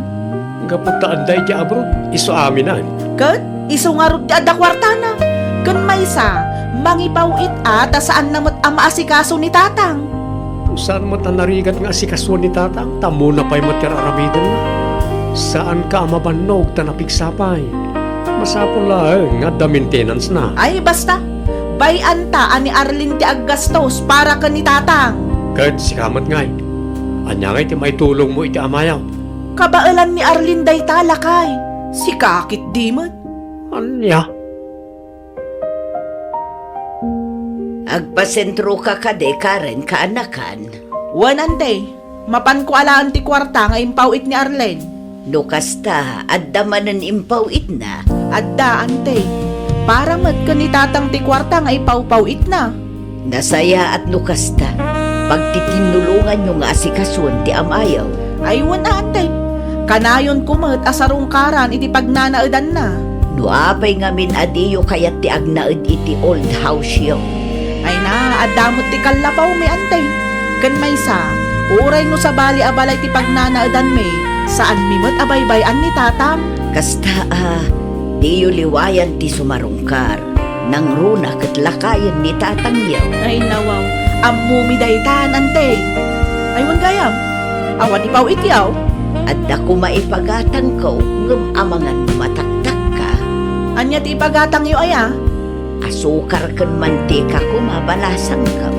Gapu ta adda idiay abroad, isu aminen. Ket isu ngarud ti adda kuartana. Ken maysa, mangipaw-it a ta saanna met a maasikaso ni Tatang. Saan met a narigat nga asikasoen ni Tatang, ta ammona pay met ti ar-aramidenna. Saanka a mabannog ta napigsa pay. Masapul laeng nga adda maintenance-na. Ay, basta. Bay-anta a ni Arlene ti aggastos para ken ni Tatang. Ket sika met ngay, ania ngay ti maitulongmo iti amayo? Kabaelan ni Arlene dayta, lakay. Sika ketdi met. Ania? Agpasentroka kadi, Karen, kaanakan? Wen, ante. Mapanko alaen ti kuarta nga impaw-it ni Arlene. No kasta, adda manen impaw-itna? Adda, ante. Para met ken ni Tatang ti kuarta nga ipawpaw-itna. Nasayaat no kasta. Pagtitinnulonganyo nga asikasoen ti amayo. Ay, wen a, ante. Kanayonko met a sarungkaran iti pagnanaedanna. No apay ngamin a diyo kayat ti agnaed iti old house-yo? Ay na, adda met ti kallapawmi, ante. Ken maysa, uray no sabali a balay ti pagnanaedanmi, saanmi met a baybay-an ni Tatang. Kasta a, diyo liwayan ti sumarungkar. Nangruna ket lakayen ni Tatangyo. Ay, nawaw. Ammomi daytan, ante. Ay, wen gayam. Awan ipaw-ityo? Adda koma ipagatangko, ngem amangan no mataktakka. Ania ti ipagatangyo aya? Asukar ken mantika koma balasangko.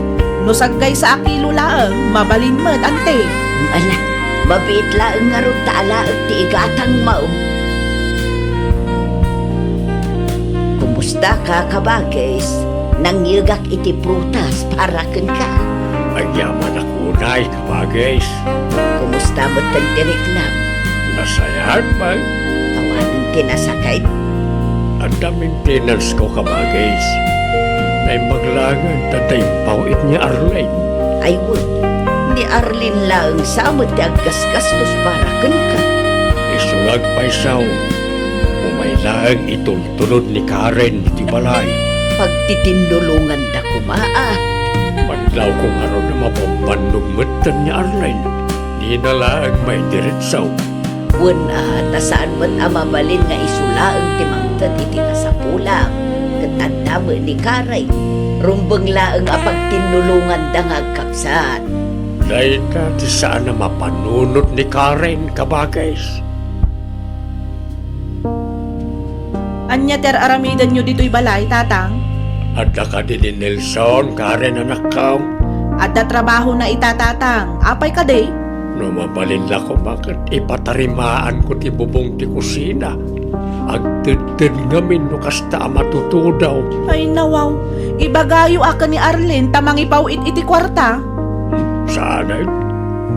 No saggaysa a kilo laeng, mabalin met, ante. Ala, mabiit laeng ngarud ta alaek ti igatangmo. Kumustaka, kabagis? Nangyegak iti prutas para kenka. Agyamanak unay, kabagis. Kumusta met ti riknam? Nasayaat pay. Awanen ti nasakit? Adda maintenance-ko, kabagis. Naimbag laengen ta adda impaw-it ni Arlene. Ay wen, ni Arlene laeng sa met ti aggasgastos para kenka. Isu nga agpayso, umay laeng itultulod ni Karen iti balay. Pagtitinnulonganda koma a. Madlawko ngarud a mabambannog metten ni Arlene. Dina laeng maidiretso. Wen a, ta saan met a mabalin nga isu laeng ti mangted iti kasapulam, ket adda met ni Karen. Rumbeng laeng a pagtinnulonganda nga agkabsat. Dayta ti saan a mapanunot ni Karen, kabagis. Ania ti ar-aramidenyo ditoy balay, Tatang? Adda kadi ni Nelson, Karen, anakko? Adda trabahona ita, Tatang. Apay kadi? No mabalin la koma ket ipatarimaanko ti bubong ti kusina. Agtedted ngamin no kasta a matutudo. Ay, nawaw. Pagayo a ken ni Arlene ta mangipaw-it iti kuarta? Saanen?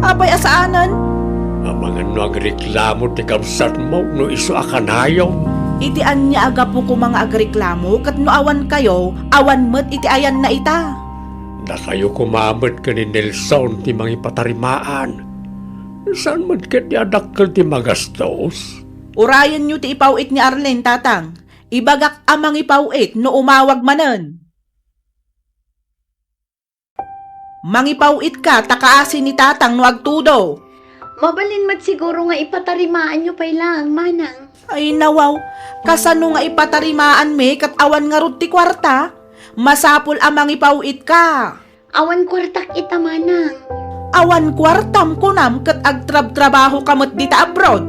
Apay a saanen? Amangan no agreklamo ti kabsatmo no isu a kanayon. Iti ania a gapu koma nga agreklamo ket no awan kayo, awan met iti ayanna ita. Dakayo koma met ken ni Nelson ti mangipatarimaan. Saan met ketdi a dakkel ti magastos? Urayenyo ti ipaw-it ni Arlene, Tatang. Ibagak a mangipaw-it no umawag manen. Mangipaw-itka ta kaasi ni Tatang no agtudo. Mabalin met siguro nga ipatarimaanyo pay laeng, Manang. Ay, nawaw, kasano nga ipatarimaanmi ket awan ngarud ti kuarta? Masapul a mangipaw-itka. Awan kuartak ita, Manang. Awan kuartam kunam ket agtrabtrabahoka met dita abroad?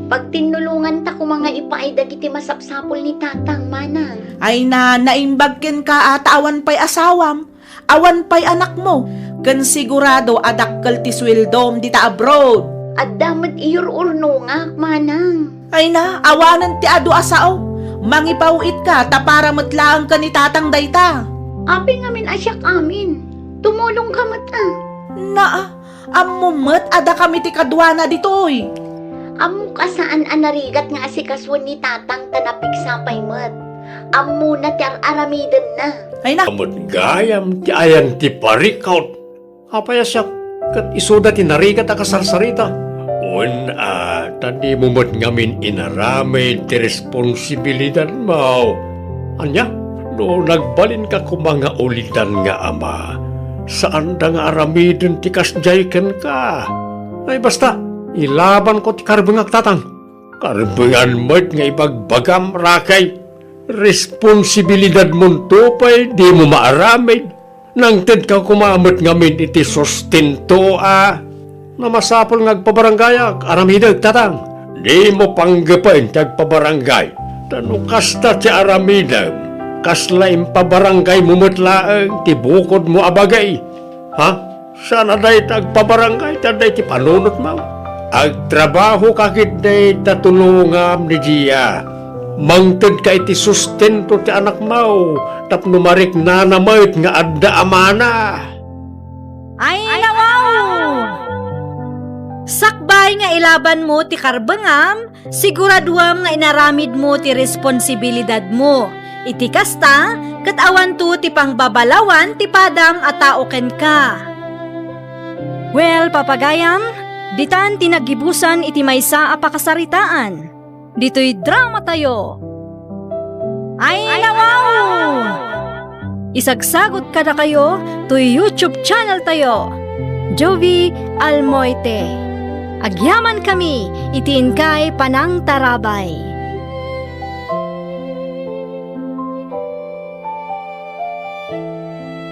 Pagtinnulonganta koma nga ipaay dagiti masapsapul ni Tatang, Manang. Ay na, naimbag kenka a ta awan pay asawam, awan pay anakmo, ken sigurado a dakkel ti sueldom dita abroad. Adda met iyur-urnongak, Manang. Ay na, awanen ti adu a sao. Mangipaw-itka ta para met laeng ken ni Tatang dayta. Apay ngamin a siak amin? Tumulongka met a. Naa, ammo met a dakami ti kaduana ditoy. Ammok a saan a narigat nga asikasuen ni Tatang ta napigsa pay met. Ammona ti ar-aramidenna. Ay na. Amot gayam ti ayan ti parikot. Apay a siak ket isuda ti narigat a kasarsarita? Wen a, ta dimo met ngamin inaramid ti responsibilidadmo. Ania? No nagbalinka koma nga ulidan nga ama, saanda nga aramiden ti kasdiay kenka. Ay, basta, ilabanko ti karbengak, Tatang. Karbengan met nga ibagbagam, Rakay. Responsibilidadmonto pay dimo maaramid. Nangtedka koma met ngamin iti sustento a. Na masapul nga agpabaranggayak, aramidek, Tatang. Dimo panggepen ti agpabaranggay. Ta no kasta ti aramidem, kasla impabaranggaymo met laeng ti bukodmo a bagay. Ha? Saan a dayta agpabaranggay ta dayta ti panunotmo? Agtrabahoka ketdi ta tulongam ni Gia. Mangtedka iti sustento ti anakmo tapno mariknana met nga adda amana. Ay, nawaw! Sakbay nga ilabanmo ti karbengam, siguraduam nga inaramidmo ti responsibilidadmo. Iti kasta, ket awanto ti pangbabalawan ti padam a tao kenka. Well, papagayam, ditan ti naggibusan iti maysa a pakasaritaan. Ditoy dramatayo. Ay, nawaw! Isagsagut kadakayo toy YouTube channel tayo, Jovi Almoite. Agyamankami iti inkay panangtarabay.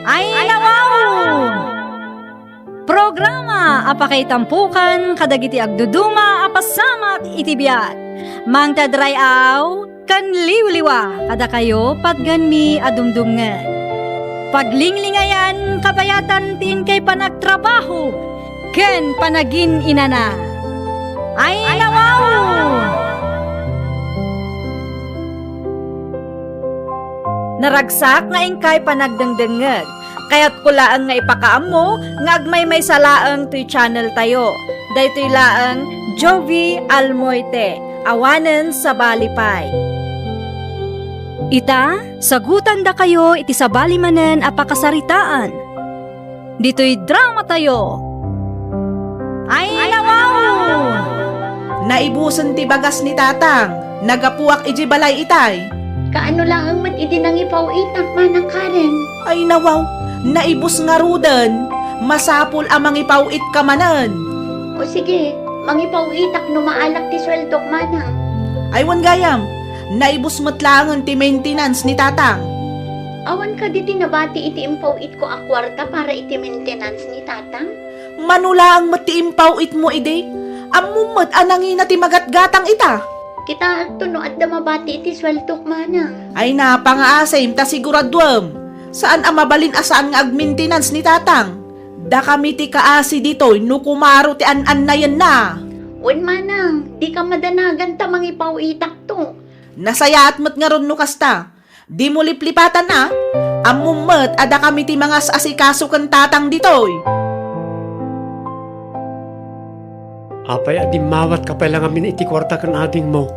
Ay, nawaw! Programa a pakaitampokan kadagiti agduduma a pasamak iti biag. Mangted ray-aw ken liwliwa kadakayo patgenmi a dumdumngeg. Paglinglingayan kabayatan ti inkay panagtrabaho ken panagin-inana. Ay, nawaw! Naragsak nga inkay panagdengdengngeg. Kayatko laeng nga ipakaammo nga agmaymaysa laeng toy channel tayo. Daytoy laeng Jovi Almoite, awanen sabali pay. Ita, sagutandakayo iti sabali manen a pakasaritaan. Ditoy dramatayo. Ay, nawaw! Naibusen ti bagas ni Tatang. Naggapuak idiay balay itay. Kaano laeng met idi nangipaw-itak, Manang Karen? Ay, nawaw! Naibus ngaruden. Masapul a mangipaw-itka manen. O sige, mangipaw-itak no maalak ti sueldok, Manang. Ay, wen gayam. Naibus met laengen ti maintenance ni Tatang. Awan kadi ti nabati iti impaw-it ko a kuarta para iti maintenance ni Tatang? Mano laeng met ti impaw-itmo idi? Ammom met a nangina ti magatgatang ita. Kitaekto no adda mabati iti sueldok, Manang. Ay, napangaasim ta siguraduem. Saan a mabalin a saan nga agmaintenance ni Tatang. Dakami ti kaasi ditoy no kumaro ti an-annayenna. Wen, Manang, dika madanagan ta mangipaw-itakto. Nasayaat met ngarud no kasta. Dimo liplipatan a, ammom met a dakami ti mangas-asikaso ken tatang ditoy. Apay a dimmawatka pay la ngamin iti kuarta ken adingmo?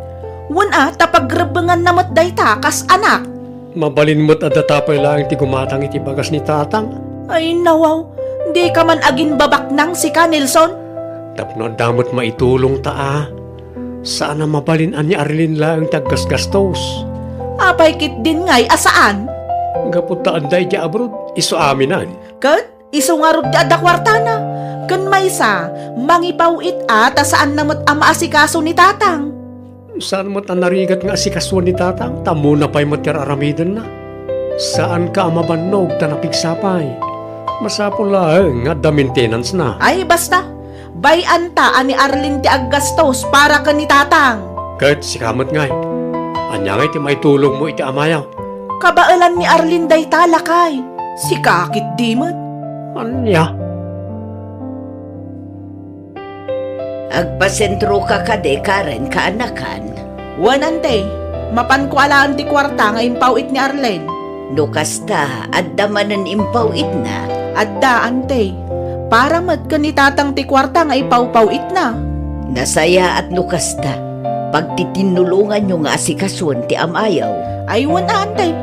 Wen a, ta pagrebbenganna met dayta kas anak. Mabalin met a data pay laeng ti gumatang iti bagas ni tatang. Ay, nawaw, dika man agimbabaknang sika, Nelson? Tapno adda met maitulongta a. Saan a mabalin a ni Arlene laeng ti aggasgastos. Apay ketdin ngay a saan? Gapu ta adda idiay abroad, isu aminen. Ket isu ngarud ti adda kuartana. Ken maysa, mangipaw-it a ta saanna met a maasikaso ni tatang. Saan met a narigat nga asikasoen ni tatang, ta ammona pay met ti ar-aramidenna. Saanka a mabannog ta napigsa pay. Masapul laeng nga adda maintenance-na. Ay, basta. Bay-anta a ni Arlene ti aggastos para ken ni tatang. Ket sika met ngay, ania ngay ti maitulongmo iti amayo? Kabaelan ni Arlene dayta, lakay. Sika ketdi met. Ania? Agpasentroka kadi, Karen, kaanakan? Wen, ante. Mapanko alaen ti kuarta nga impaw-it ni Arlene. No kasta, adda manen impaw-itna? Adda, ante. Para met ken ni tatang ti kuarta nga ipawpaw-itna. Nasayaat no kasta. Pagtitinnulonganyo nga asikasoen ti amayo. Ay, wen a, ante.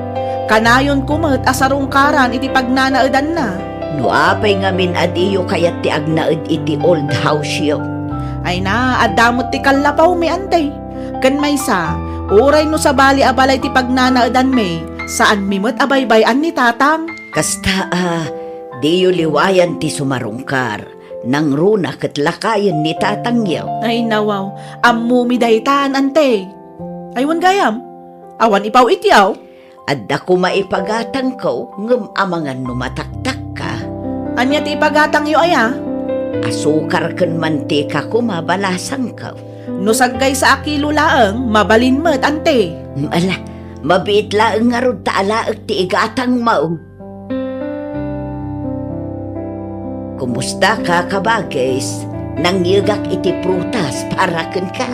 Kanayonko met a sarungkaran iti pagnanaedanna. No apay ngamin a diyo kayat ti agnaed iti old house-yo? Ay na, adda met ti kallapawmi, ante. Ken maysa, uray no sabali a balay ti pagnanaedanmi, saanmi met a baybay-an ni tatang. Kasta a, diyo liwayan ti sumarungkar. Nangruna ket lakayen ni tatangyo. Ay, nawaw, ammomi daytan, ante. Ay, wen gayam, awan ipaw-ityo? Adda koma ipagatangko, ngem amangan no mataktakka. Ania ti ipagatangyo aya? Asukar ken mantika koma balasangko. No saggaysa a kilo laeng, mabalin met, ante. Ala, mabiit laeng ngarud ta alaek ti igatangmo. Kumustaka, kabagis? Nangyegak iti prutas para kenka.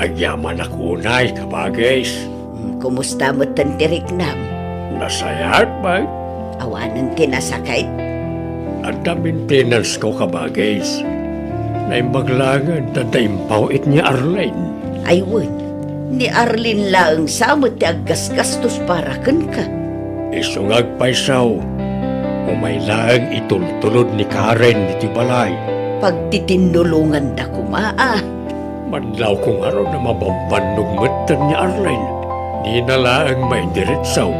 Agyamanak unay, kabagis. Mm, kumusta metten ti riknam? Nasayaat pay. Awanen ti nasakit? Adda maintenance-ko, kabagis. Naimbag laengen ta adda impaw-it ni Arlene. Ay wen, ni Arlene laeng sa met ti aggasgastos para kenka. Isu nga agpayso, umay laeng itultulod ni Karen iti balay. Pagtitinnulonganda koma a. Madlawko ngarud a mabambannog metten ni Arlene. Dina laeng maidiretso.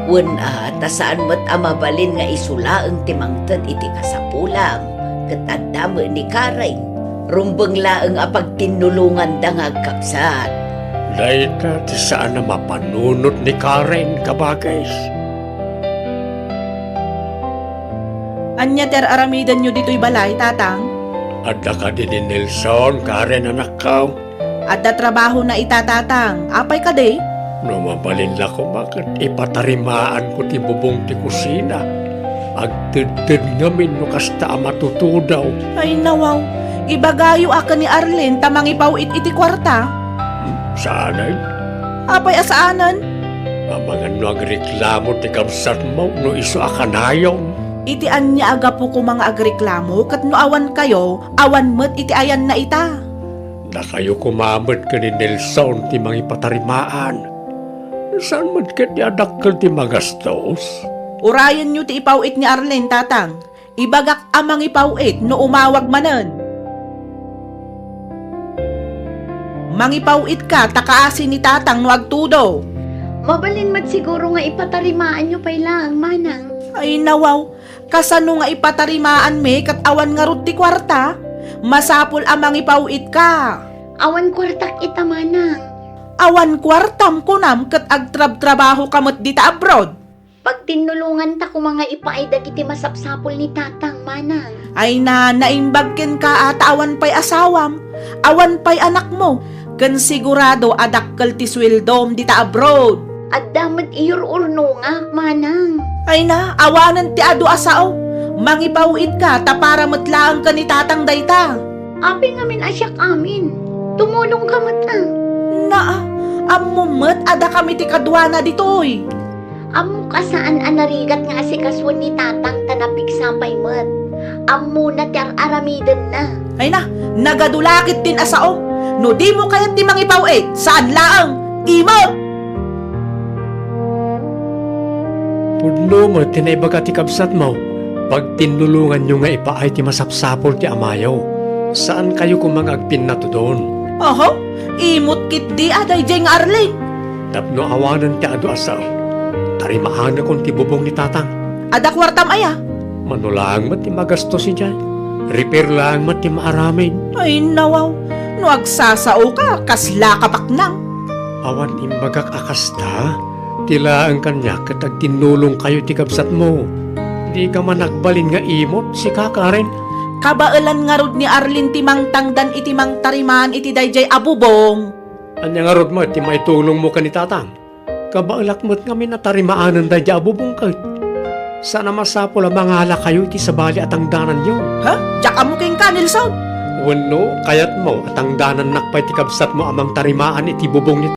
Wen a, ta saan met a mabalin nga isu laeng ti mangted iti kasapulam, ket adda met ni Karen. Rumbeng laeng a pagtinnulonganda nga agkabsat. Dayta ti saan a mapanunot ni Karen, kabagis. Ania ti ar-aramidenyo ditoy balay, tatang? Adda kadi ni Nelson, Karen, anakko? Adda trabahona ita, tatang. Apay kadi? No mabalin la koma ket ipatarimaanko ti bubong ti kusina. Agtedted ngamin no kasta a matutudaw. Ay, nawaw. Ibagayo a ken ni Arlene ta mangipaw-it iti kuarta. Hmm, saanen? Apay a saanen? Amangan no agreklamo ti kabsatmo no isu a kanayon. Iti ania a gapu koma nga agreklamo ket no awankayo, awan met iti ayanna ita. Dakayo koma met ken ni Nelson ti mangipatarimaan. Saan met ket ti adakkel ti magastos? Urayenyo ti ipaw-it ni Arlene, tatang. Ibagak a mangipaw-it no umawag manen. Mangipaw-itka ta kaasi ni tatang no agtudo. Mabalin met siguro nga ipatarimaanyo pay laeng, manang. Ay, nawaw. Kasano nga ipatarimaanmi ket awan ngarud ti kuarta? Masapul a mangipaw-itka. Awan kuartak ita, manang. Awan kuartam kunam ket agtrabtrabahoka met dita abroad? Pagtinnulonganta koma nga ipaay dagiti masapsapul ni tatang, manang. Ay na, naimbag kenka a ta awan pay asawam, awan pay anakmo, ken sigurado a dakkel ti sueldom dita abroad. Adda met iyur-urnongak, manang. Ay na, awanen ti adu a sao. Mangipaw-itka ta para met laeng ken ni tatang dayta. Apay ngamin a siak amin? Tumulongka met a. Naa, ammom met a dakami ti kaduana ditoy. Ammok a saan a narigat nga asikasuen ni Tatang ta napigsa pay met. Ammona ti ar-aramidenna. Ay na, nagadu la ketdin a saom. No dimo kayat ti mangipaw-it, saan laeng. Imot! Pudno met ti naibaga ti kabsatmo, pagtinnulonganyo nga ipaay ti masapsapul ti amayo. Saankayo koma nga agpinnatudon. Oho, imot ketdi a daydiay nga Arlene. Tapno awanen ti adu a sao, tarimaanakon ti bubong ni Tatang. Adda kuartam aya? Mano laeng met ti magastos idiay. Repair laeng met ti maaramid. Ay, nawaw. No agsasaoka, kasla ka baknang. Awan imbagak a kasta. Ti laeng kaniak ket agtinnulongkayo ti kabsatmo. Dika man agbalin nga imot, sika, Karen. Kabaelan ngarud ni Arlene ti mangtangdan iti mangtarimaan iti daydiay a bubong. Ania ngarud met ti maitulongmo ken ni Tatang? Kabaelak met ngamin a tarimaanen daydiay a bubong ket. Saan a masapul a mangalakayo iti sabali a tangdananyo. Ha? Diak ammo kenka, Nelson? Wenno, kayatmo a tangdanannak pay ti kabsatmo a mangtarimaan iti bubong ni